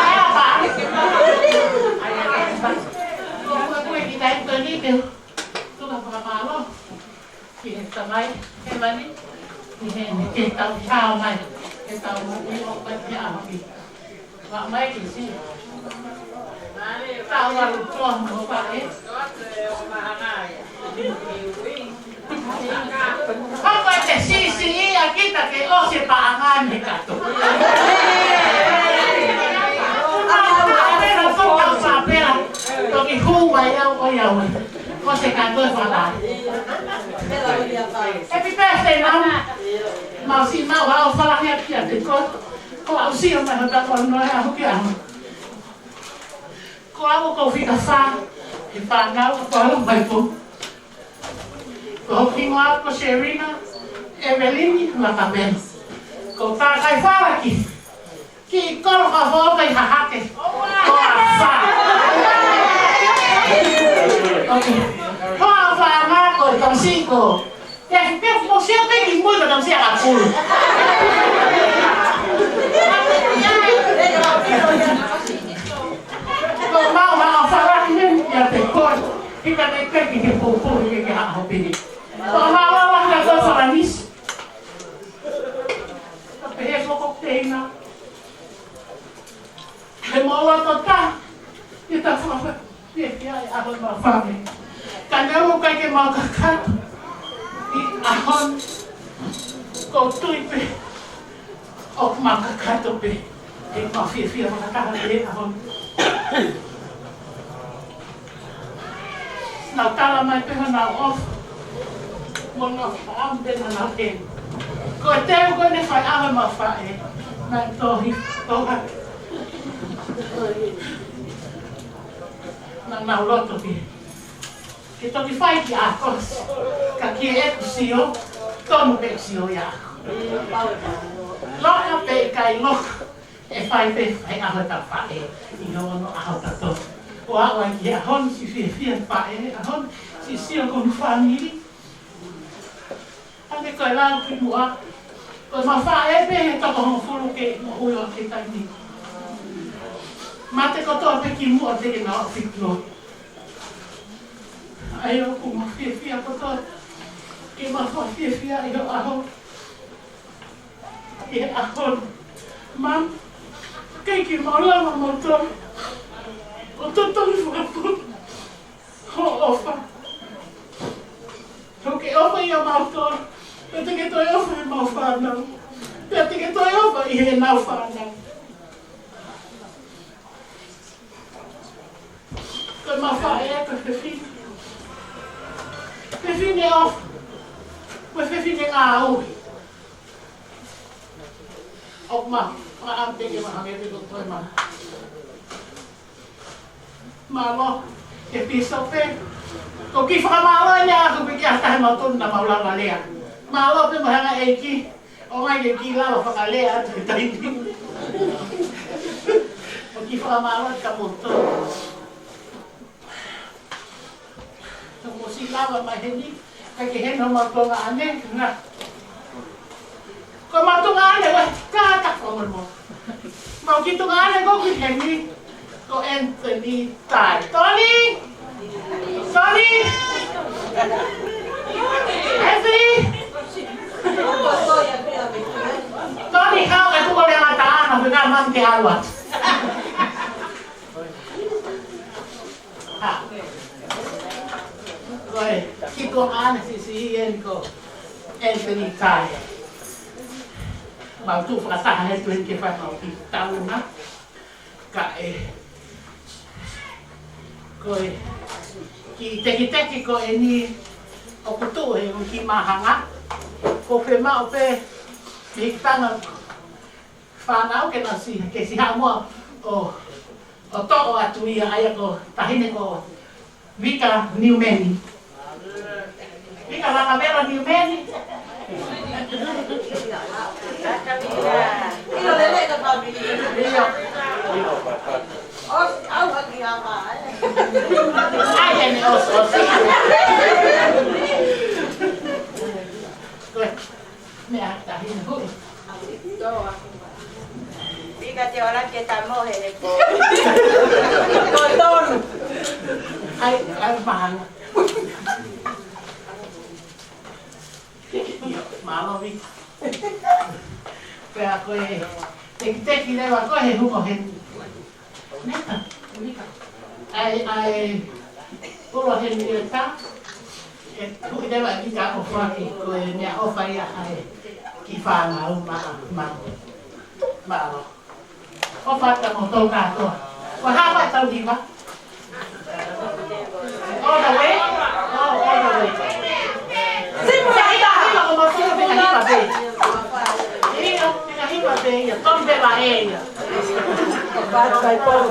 Ai, apa? Ai, apa? Kuo, kuo, kuo kiʻi taimi ko eni ke u tuku ha fakamālō ki he Tamai Hēvani, ʻi heʻene kei tauhi mai ʻetau moʻui ʻo aʻu ki he ʻaho ni. Ua mai ki si. Taʻu valu tolu mo e faʻē. Hoko ʻete siʻisiʻi ʻa kita ke ʻosi e paʻanga mei he kato. Toki hū mai au ʻo ʻiate au. ʻOsi e kato e faʻē. Happy birthday, Mum. Mau siʻi maʻu ha ʻofa lahi atu kiate koe. Ko au sio mai hota kono e ahu ki ahu. Ko au ko fika fā, he fānau ko alo mai ko. Ko hoku hingoa ko Sherina Evelini Lakapena. Ko Takai Falaki. Ki kolo ka fō kai hahake. Ko a fā. Ko a fā ngā ko e tamasiʻi ko. Ke, ke, mo sia te ki mui ko tamasiʻi a ka pulu. Ko mau ma a fara ki ne, ia te koe. Hika te ke ki ke pōpō, ke ke a hopi. Ko mau a la ka ko fara nisi. Ka pehē ko ko teina. He mau loto tā, ke ta faka, ke ke ai ʻa hono fale. Ka naʻe ʻikai ke mau kakato ʻi he ʻaho ni, ko u tui pē ʻoku mau kakato pē, he mau fiefia fakataha pē he ʻaho ni. Nau tala mai pē honau ʻofa. Mo nau faʻam pē nau heni. Ko e teu ko ʻene fai ʻa e mau faʻē. Nau tohi, toha. Nau nau loto pē. Ke toki fai ki ʻakosi. Ka ki heʻeku sio, tonu pē sio ia. Loka pē ʻikai loka. ʻE fai pē, fai ʻaho ta faʻē, ʻi hono ʻaho ta tō. ʻO aʻu ai ki he ʻaho ni siʻi fiefia faʻē, ʻaho ni siʻi sio ko hono fāmili. Hangē ko e lau ki muʻa, ko e mau faʻē pē he toko hongofulu ke moʻui ʻo ke taimi. Mate kotoa pē ki muʻa te ke nau fitu. ʻAi ʻoku mau fiefia kotoa, ke mau fiefia ʻi ho ʻaho. Ke ʻaho ni. Mum, kei ke mau lava mau tō. ʻO tō tō ni fakapu. Ho ʻofa. Ho ke ʻofa ia mau tō. Pea te ke toe ʻofa he mau fānau. Pea te ke toe ʻofa ʻi he nau fānau. Ko e mau faʻē ko e fefine. Fefine ʻofa. Ko e fefine ngāue. ʻOku mau, ma ante ke ma hangē pē ko koe ma. Mālō, ʻe pīsope. Ko e kiʻi fakamālō eni ʻaʻaku pē ki he taha mau tonu naʻa mau lava lea. Mālō pē mo e hanga ʻEiki. ʻO mai ke kiʻi lava fakalea atu he taimi. ʻO kiʻi fakamālō ka moto. Tō mo siʻi lava mai heni, ka ke heni homau tuongaʻane, ngā. Ko homau tuongaʻane, ue, ka ta ko mo mo. Mau kiʻi tuongaʻane ko ki heni. Ko Anthony Tai. Tony! Tony! Anthony! Tony, kau ka tuko le ata ana, pē ka man ke awa. Ha. Ko e, kiʻi tuongaʻane siʻisiʻi eni ko Anthony Tai. Mau tuʻu fakataha he tuʻu eni ke fai mau kiʻi tauna. Ka ʻe, ko e kiʻi tekiteki ko eni ʻoku tuʻu he ʻū kiʻi māhanga, ko e fiemaʻu pē mei he tangata fānau ke nau si, ke siʻi haʻu muʻa ʻo, ʻo toʻo atu ia ʻa ia ko e taʻahine ko Vika Niumeni. Vika Lakavela Niumeni. ʻIo lele ka pami. ʻIo. ʻOsi, au haki hama, ē. ʻAi, ʻene ʻosi, ʻosi. Ko e Ke ta mohe he pō. Ko tonu. ʻAi, ʻai mahalo. Mālō Vika. Pea ko e tekiteki leva ko e he humo heni. Mika, Mika. ʻAi, ʻai, ulo heni e ta. ʻE tuʻu leva ʻe Vika ʻo foaki ko e meʻaʻofa ia ʻa e kiʻi fānau ma, ma, mālō. ʻOfa atu mo tau kātoa. Ko e hā ʻetau hiva? All the way? Oh, all the way. Simu ya ita hiva ko mau sio pena hiva pē. Ia, pena hiva pē ia. Tom pē va e ia. Bye, bye, Paul.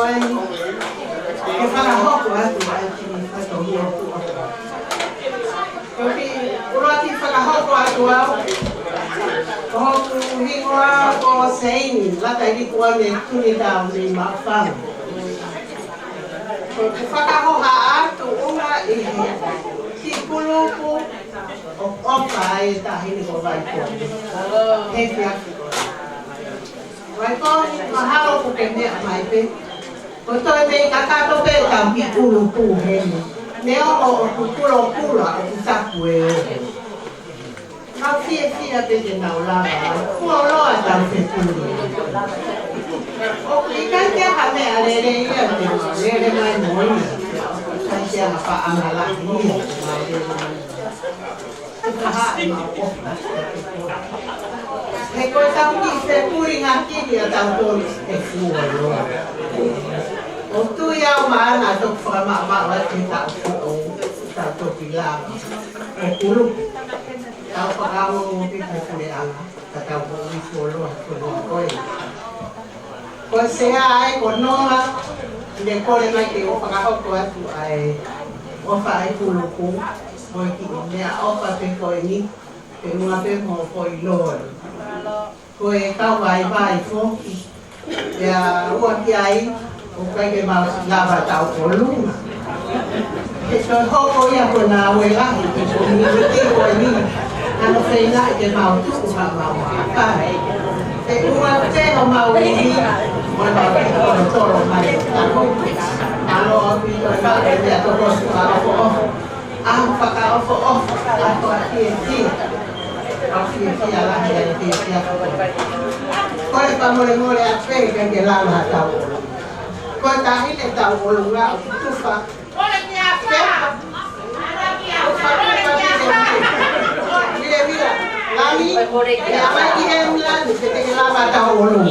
Ke fakahoko atu ai ki he fatongia ʻoku ʻofa. Ko e ʻuluaki fakahoko atu au, ko hoku hingoa ko Seini Lakailikuane Tunitau mei Maʻufanga. Ko ʻeku fakahoha atu ʻuhinga ʻi he kiʻi kulupu ʻoku ʻofa ai e taʻahine ko Vaikoni. He kia Vaikoni, mahalo ʻoku ke meʻa mai pē. Ko e toe mei kakato pē ʻetau kiʻi kulupu heni. Neongo ʻoku kulokula ʻoku taku e oho. Nau fiefia pē ke nau lava ai. Fuoloa tau fekuli. ʻOku ʻikai ke ʻi ai ha meʻa lelei ia te mau lele mai mo ia. ʻIkai ke ʻi ai ha paʻanga lahi ia te mau lele mai. He ko ʻetau kiʻi fekuli ngākini ʻatautolu ʻe fuoloa. ʻOku tui au maʻana ʻa e toki fakamaʻamaʻa atu he taʻu foʻou, tau toki lava. ʻO kulupu, tau fakaongo mo pita puleʻanga, ka tau moʻui fuoloa, fuoloa ko ē. Ko e sea ai ko Nonga, ne kole mai ke u fakahoko atu ʻa e ʻofa ʻa e kulupu, mo e kiʻi meʻaʻofa pē ko eni, pea ʻuhinga pē mo e foʻi loli. Ko e kau vaivai foki. Pea ua ki ai, ʻoku ʻikai ke mau lava tauʻolunga. Ke toe hoko ia ko e ngāue lahi, ke ko e miniti ko eni. Hano feina ke mau tuku ha mau makai. Ke ua te o mau ihi, mo e mau ihi ko e tolo mai. Tano. Mālō ʻaupito e mau e meʻa toko sua o ko. ʻA e fakaʻofoʻofa, ʻa e fakafiefia. Fakafiefia lahi ʻa e fiefia. Kole fakamolemole atu pē ʻikai ke lava ha tauʻolunga. Ko e taʻahine tauʻolunga ʻoku tufa. Mile, mile. Lami, ʻe ʻomai ki heni Lami, ke te ke lava tauʻolunga.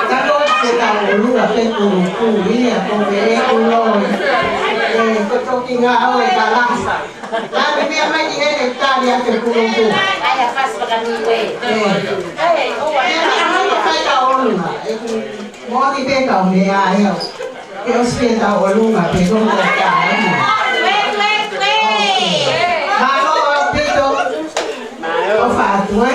Tano ke tauʻolunga pē kulupu ia ko e ʻeku loi. ʻE, ko e toki ngāue ka lasa. Lami, meʻa mai ki heni tali ʻa e kulupu. ʻAi, ʻa fasi fakanui koe. ʻE. ʻE, ʻe, ʻe, ʻe, ʻe, ʻe, ʻe, ʻe, ʻe, ʻe, ʻe, ʻe, ʻe, ʻOmi pē kau meʻa ʻe au. Ke ʻosi pē tauʻolunga pē ko mo ka ai. Mālō ʻaupito. ʻOfa atu ē.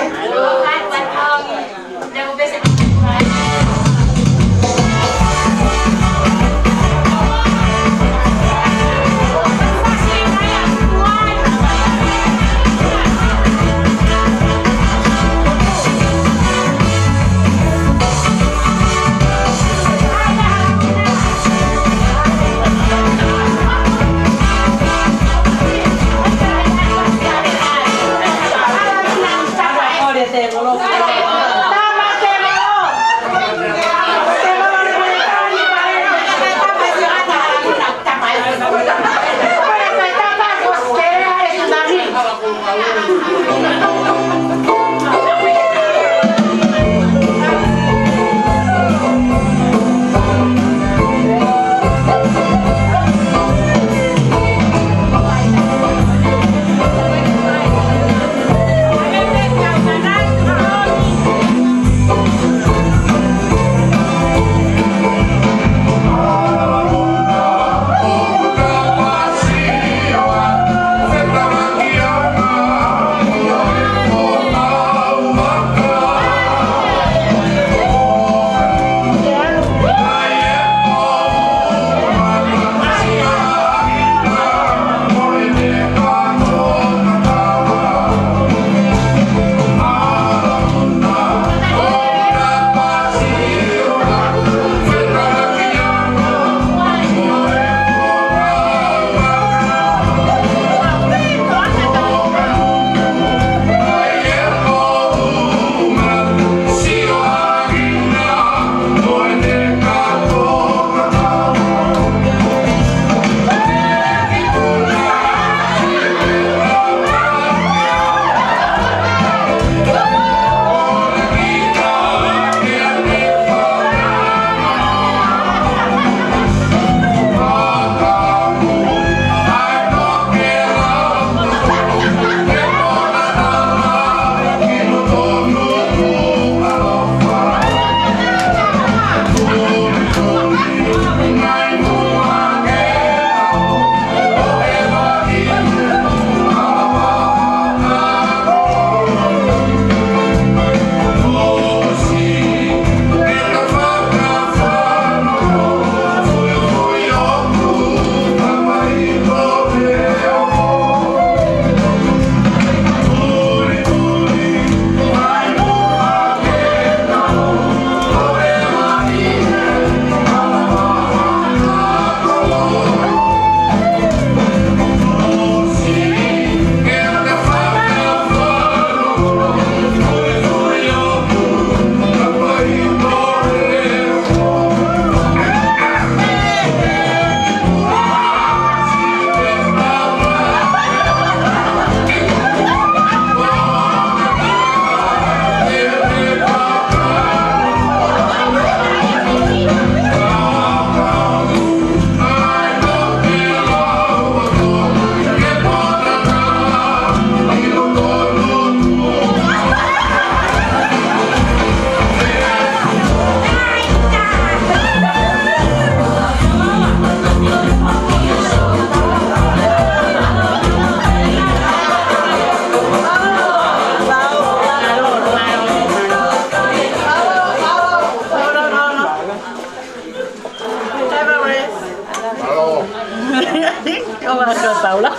Paula.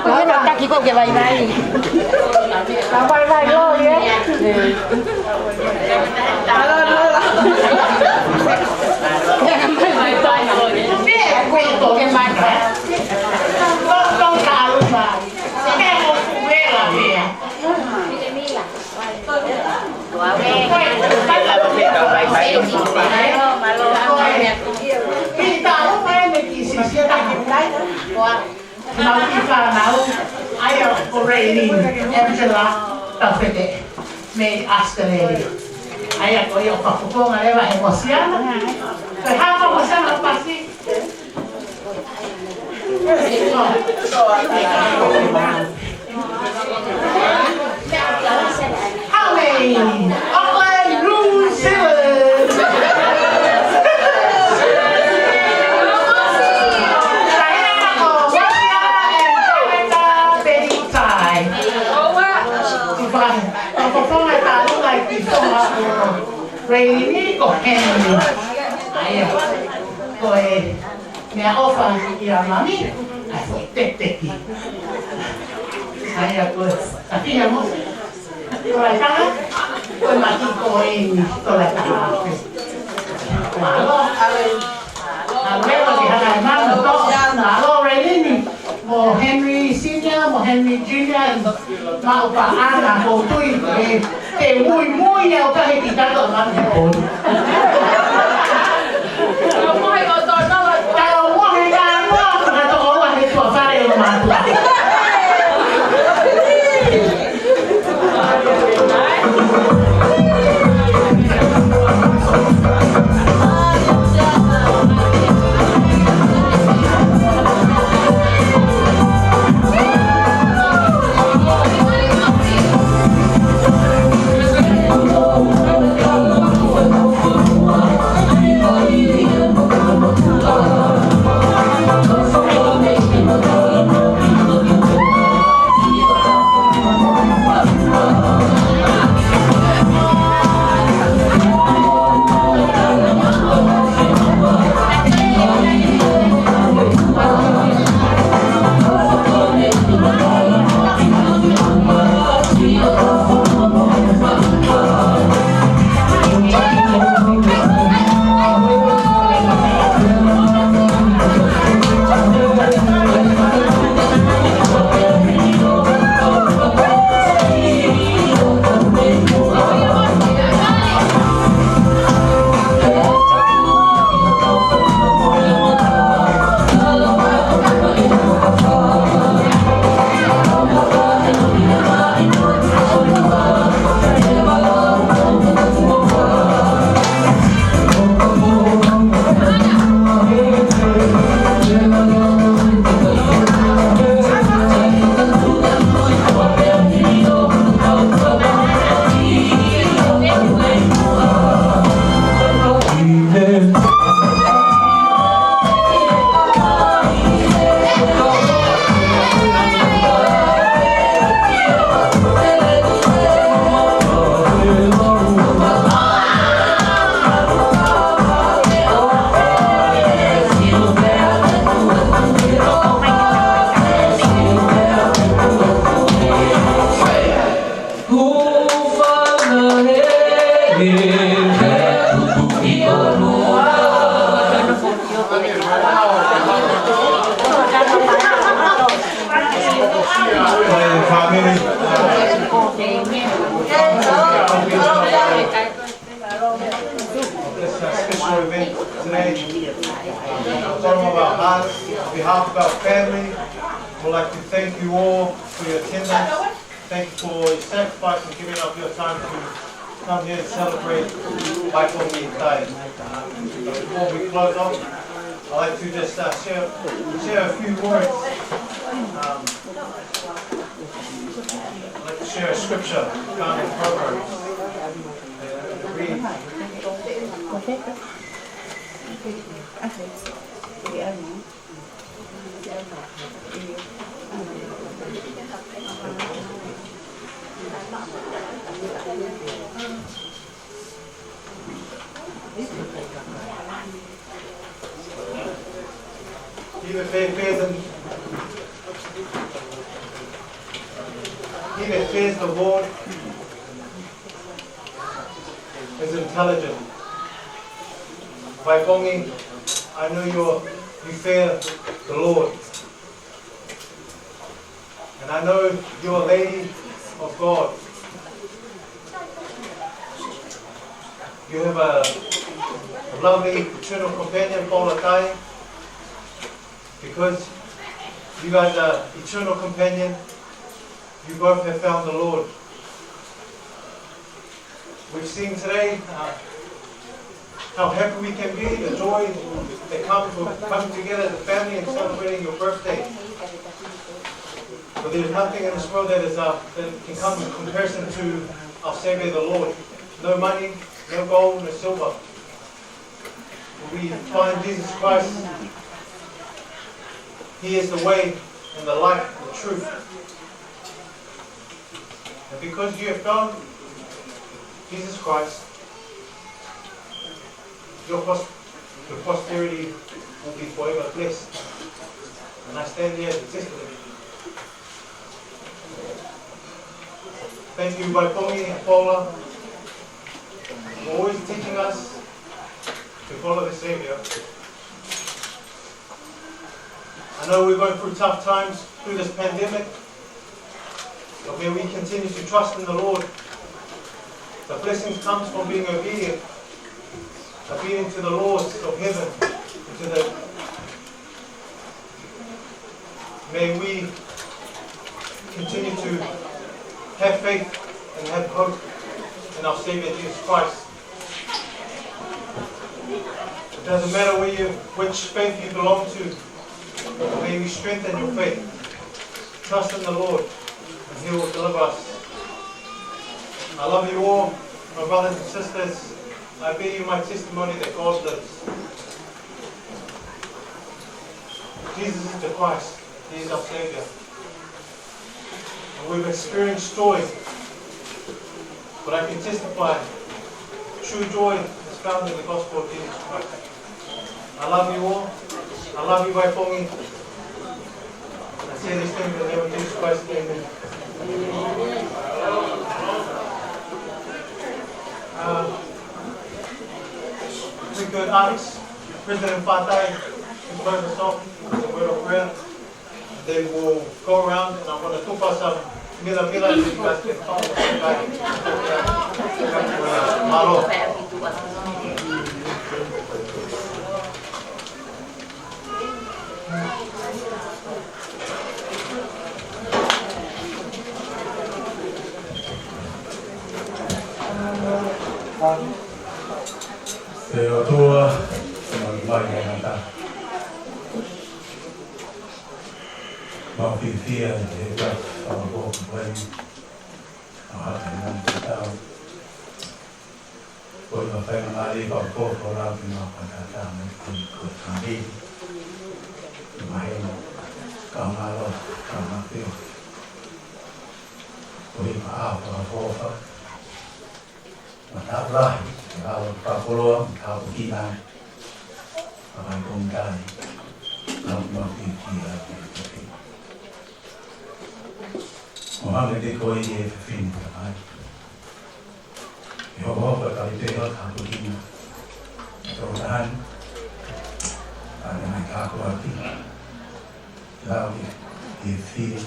Ko ia na taki ko ke vaivai. Ka vaivai lo, ia. Mau ki fānau, ʻa ia ko Raylene Angela Tafete, mei Australia. ʻA ia ko ia ʻoku fakafofonga leva ʻe Mosiana. Ko e hā Mosiana pasi? Haʻu mei Auckland, New Zealand. Taina ko Mosiana and Director Betty Tai. Ko e fakafofonga ʻi Tonga ʻo Raylene ko Henry. ʻA ia, ko e meʻaʻofa ia mami, ʻa e foʻi tepeki. ʻA ia ko e, ka kia mo. Tolataha, ko e maki ko eni, Tolataha. Mālō, ʻalu ē, ʻalu ē, ʻalu ē, ʻalu ē, mālō, Raylene, mo Henry Senior, mo Henry Junior, mo Paʻanga, mo Tui, ē, te muimui au ka he ki tato a mami he pō. Tau mohe kātoa, ka toko ua he tuʻa fale ʻo mātuʻa. This, uh, special event today. From the bottom of our hearts, on behalf of our family, we'd like to thank you all for your attendance. Thank you for your sacrifice and giving up your time to come here and celebrate Vaifomihitae. Uh, before we close off, I'd like to just, uh, share, share a few words. Um, I'd like to share a scripture found in Proverbs. Uh, it reads, He that faith faith and that fears the Lord is intelligent. Vaipongi, I know you you fear the Lord. And I know you're a lady of God. You have a, a lovely eternal companion, Paula Kai. Because you guys are eternal companion, you both have found the Lord. We've seen today, uh, how happy we can be, the joy that comes from coming together as a family and celebrating your birthday. But there's nothing in this world that is, uh, that can come in comparison to our Savior, the Lord. No money, no gold, no silver. We find Jesus Christ. He is the way and the life and the truth. And because you have found Jesus Christ, your pos-, your posterity will be forever blessed. And I stand here as a testimony. Thank you, Vaipongi and Paula, for always teaching us to follow the Savior. I know we're going through tough times through this pandemic, but may we continue to trust in the Lord. The blessings comes from being obedient, obedient to the laws of heaven, and to the May we continue to have faith and have hope in our Savior Jesus Christ. It doesn't matter where you, which faith you belong to, may we strengthen your faith. Trust in the Lord, and He will deliver us. I love you all, my brothers and sisters. I bear you my testimony that God lives. Jesus is the Christ. He is our Savior. And we've experienced joy, but I can testify true joy is found in the gospel of Jesus Christ. I love you all. I love you, Vaipongi. I say these things in the name of Jesus Christ. Amen. Uh, we could ask President Fatai to close us off with a word of prayer. They will go around and I'm gonna tupa some mila mila and you guys can follow the guy. Mālō. Te ʻOtua, te mau mai mai nata. Mau fiefia ʻi he ʻaho ko eni. ʻAho ʻa e ngaahi tatau. Ko e faingamālie ʻoku ou kole atu ke mau fakatatau mo e kiʻi ko e fāmili. Mahino, kaungā lotu, kaungā feohi. Ko e ʻaho fakaʻofoʻofa. Mālō lahi, ke ʻalu fakakoloa, tāpuekina. Ka ʻi ai ko e meʻa, ʻoku mau fiefia ai. ʻO hangē ko ia ʻa e fefine, ʻa ia. ʻE hokohoko e kalipeho tāpuekina. ʻE tō tahan. ʻA e ngaahi tāpuaki. Lau ke fiefia.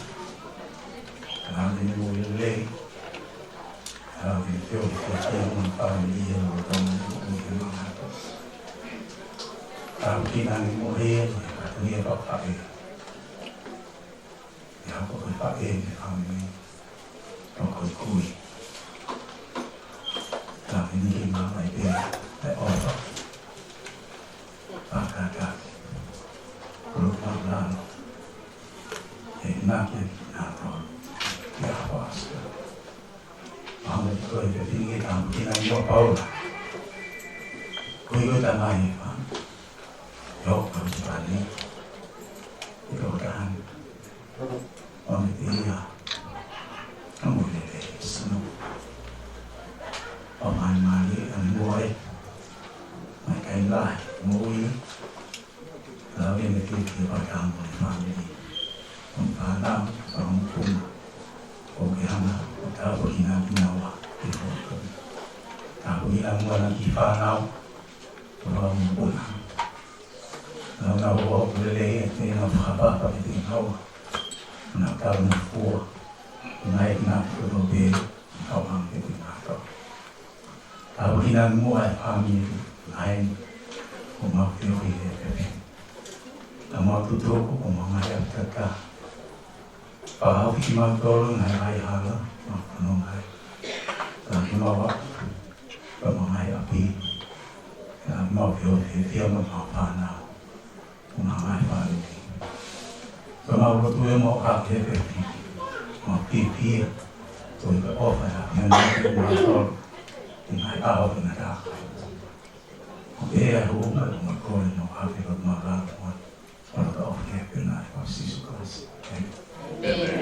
Lau ke nofo lelei. Lau ke fiefia mo e fāmili ʻo e tama ni ʻoku ke maʻu. Tāpuekina ni mo e, ʻa e ni e papa e. ʻE hoko ko e faʻē ʻi he fāmili, ʻo ko e kui. Ka ʻi he ngaahi meʻa mai pē, ʻe ʻofa. Fakataki. Kolo mālalo. ʻE nake na tolu. ʻIa hapa asa. Mahalo ko e fefine ka mo kina ʻi ʻo Paula. Ko e ko e tama ʻi he fā. ʻIo, ka mo te pani. ʻIo, ka mo te pani. ʻO ne te ia. Ka mo te te sino. ʻO mai mai, ʻa mo e. Mai kai lahi, mo ia. Lau ke ne te te paka mo e fāmili. ʻO fānau, ʻo mo kuma. ʻOku ke hanga ʻo tāpuakiʻi kinaua ʻi he ʻaho ni. Tāpuakiʻi kinaua mo e kiʻi fānau, ʻo lau mo puna. Nau nau ʻo lelei ʻiate kinaua, fakapapau kiate kinaua. Nau tau nau fua, nai kinaua kotoa pē, kau hanga kiate kinaua. Tāpuakiʻi kinaua mo e fāmili, ʻa eni, ʻoku mau feohi he efiafi ni. Ka mau tutuku, ʻoku mau ngaahi ʻapi tatau. Pea ʻofa kiate kimautolu ngaahi hala, mau fanongo ai. Ka ke mau ʻa, ka mau ngaahi ʻapi, ka mau feohi he efiafi mo mau fānau. Ko e ngaahi fāmili. Ko e ngaahi lotu ʻe mau ʻa ke pepi. Mau pīpia. Ko e ʻofa ʻa ke mau ʻi he ngaahi ʻaho fakaʻosinga. Ko e ʻaho ʻoku mau kole mau ʻa ke mau ʻa ke mau ʻa ke ʻofa ʻa e ʻEiki ko Sīsū Kalaisi. ʻĒmeni.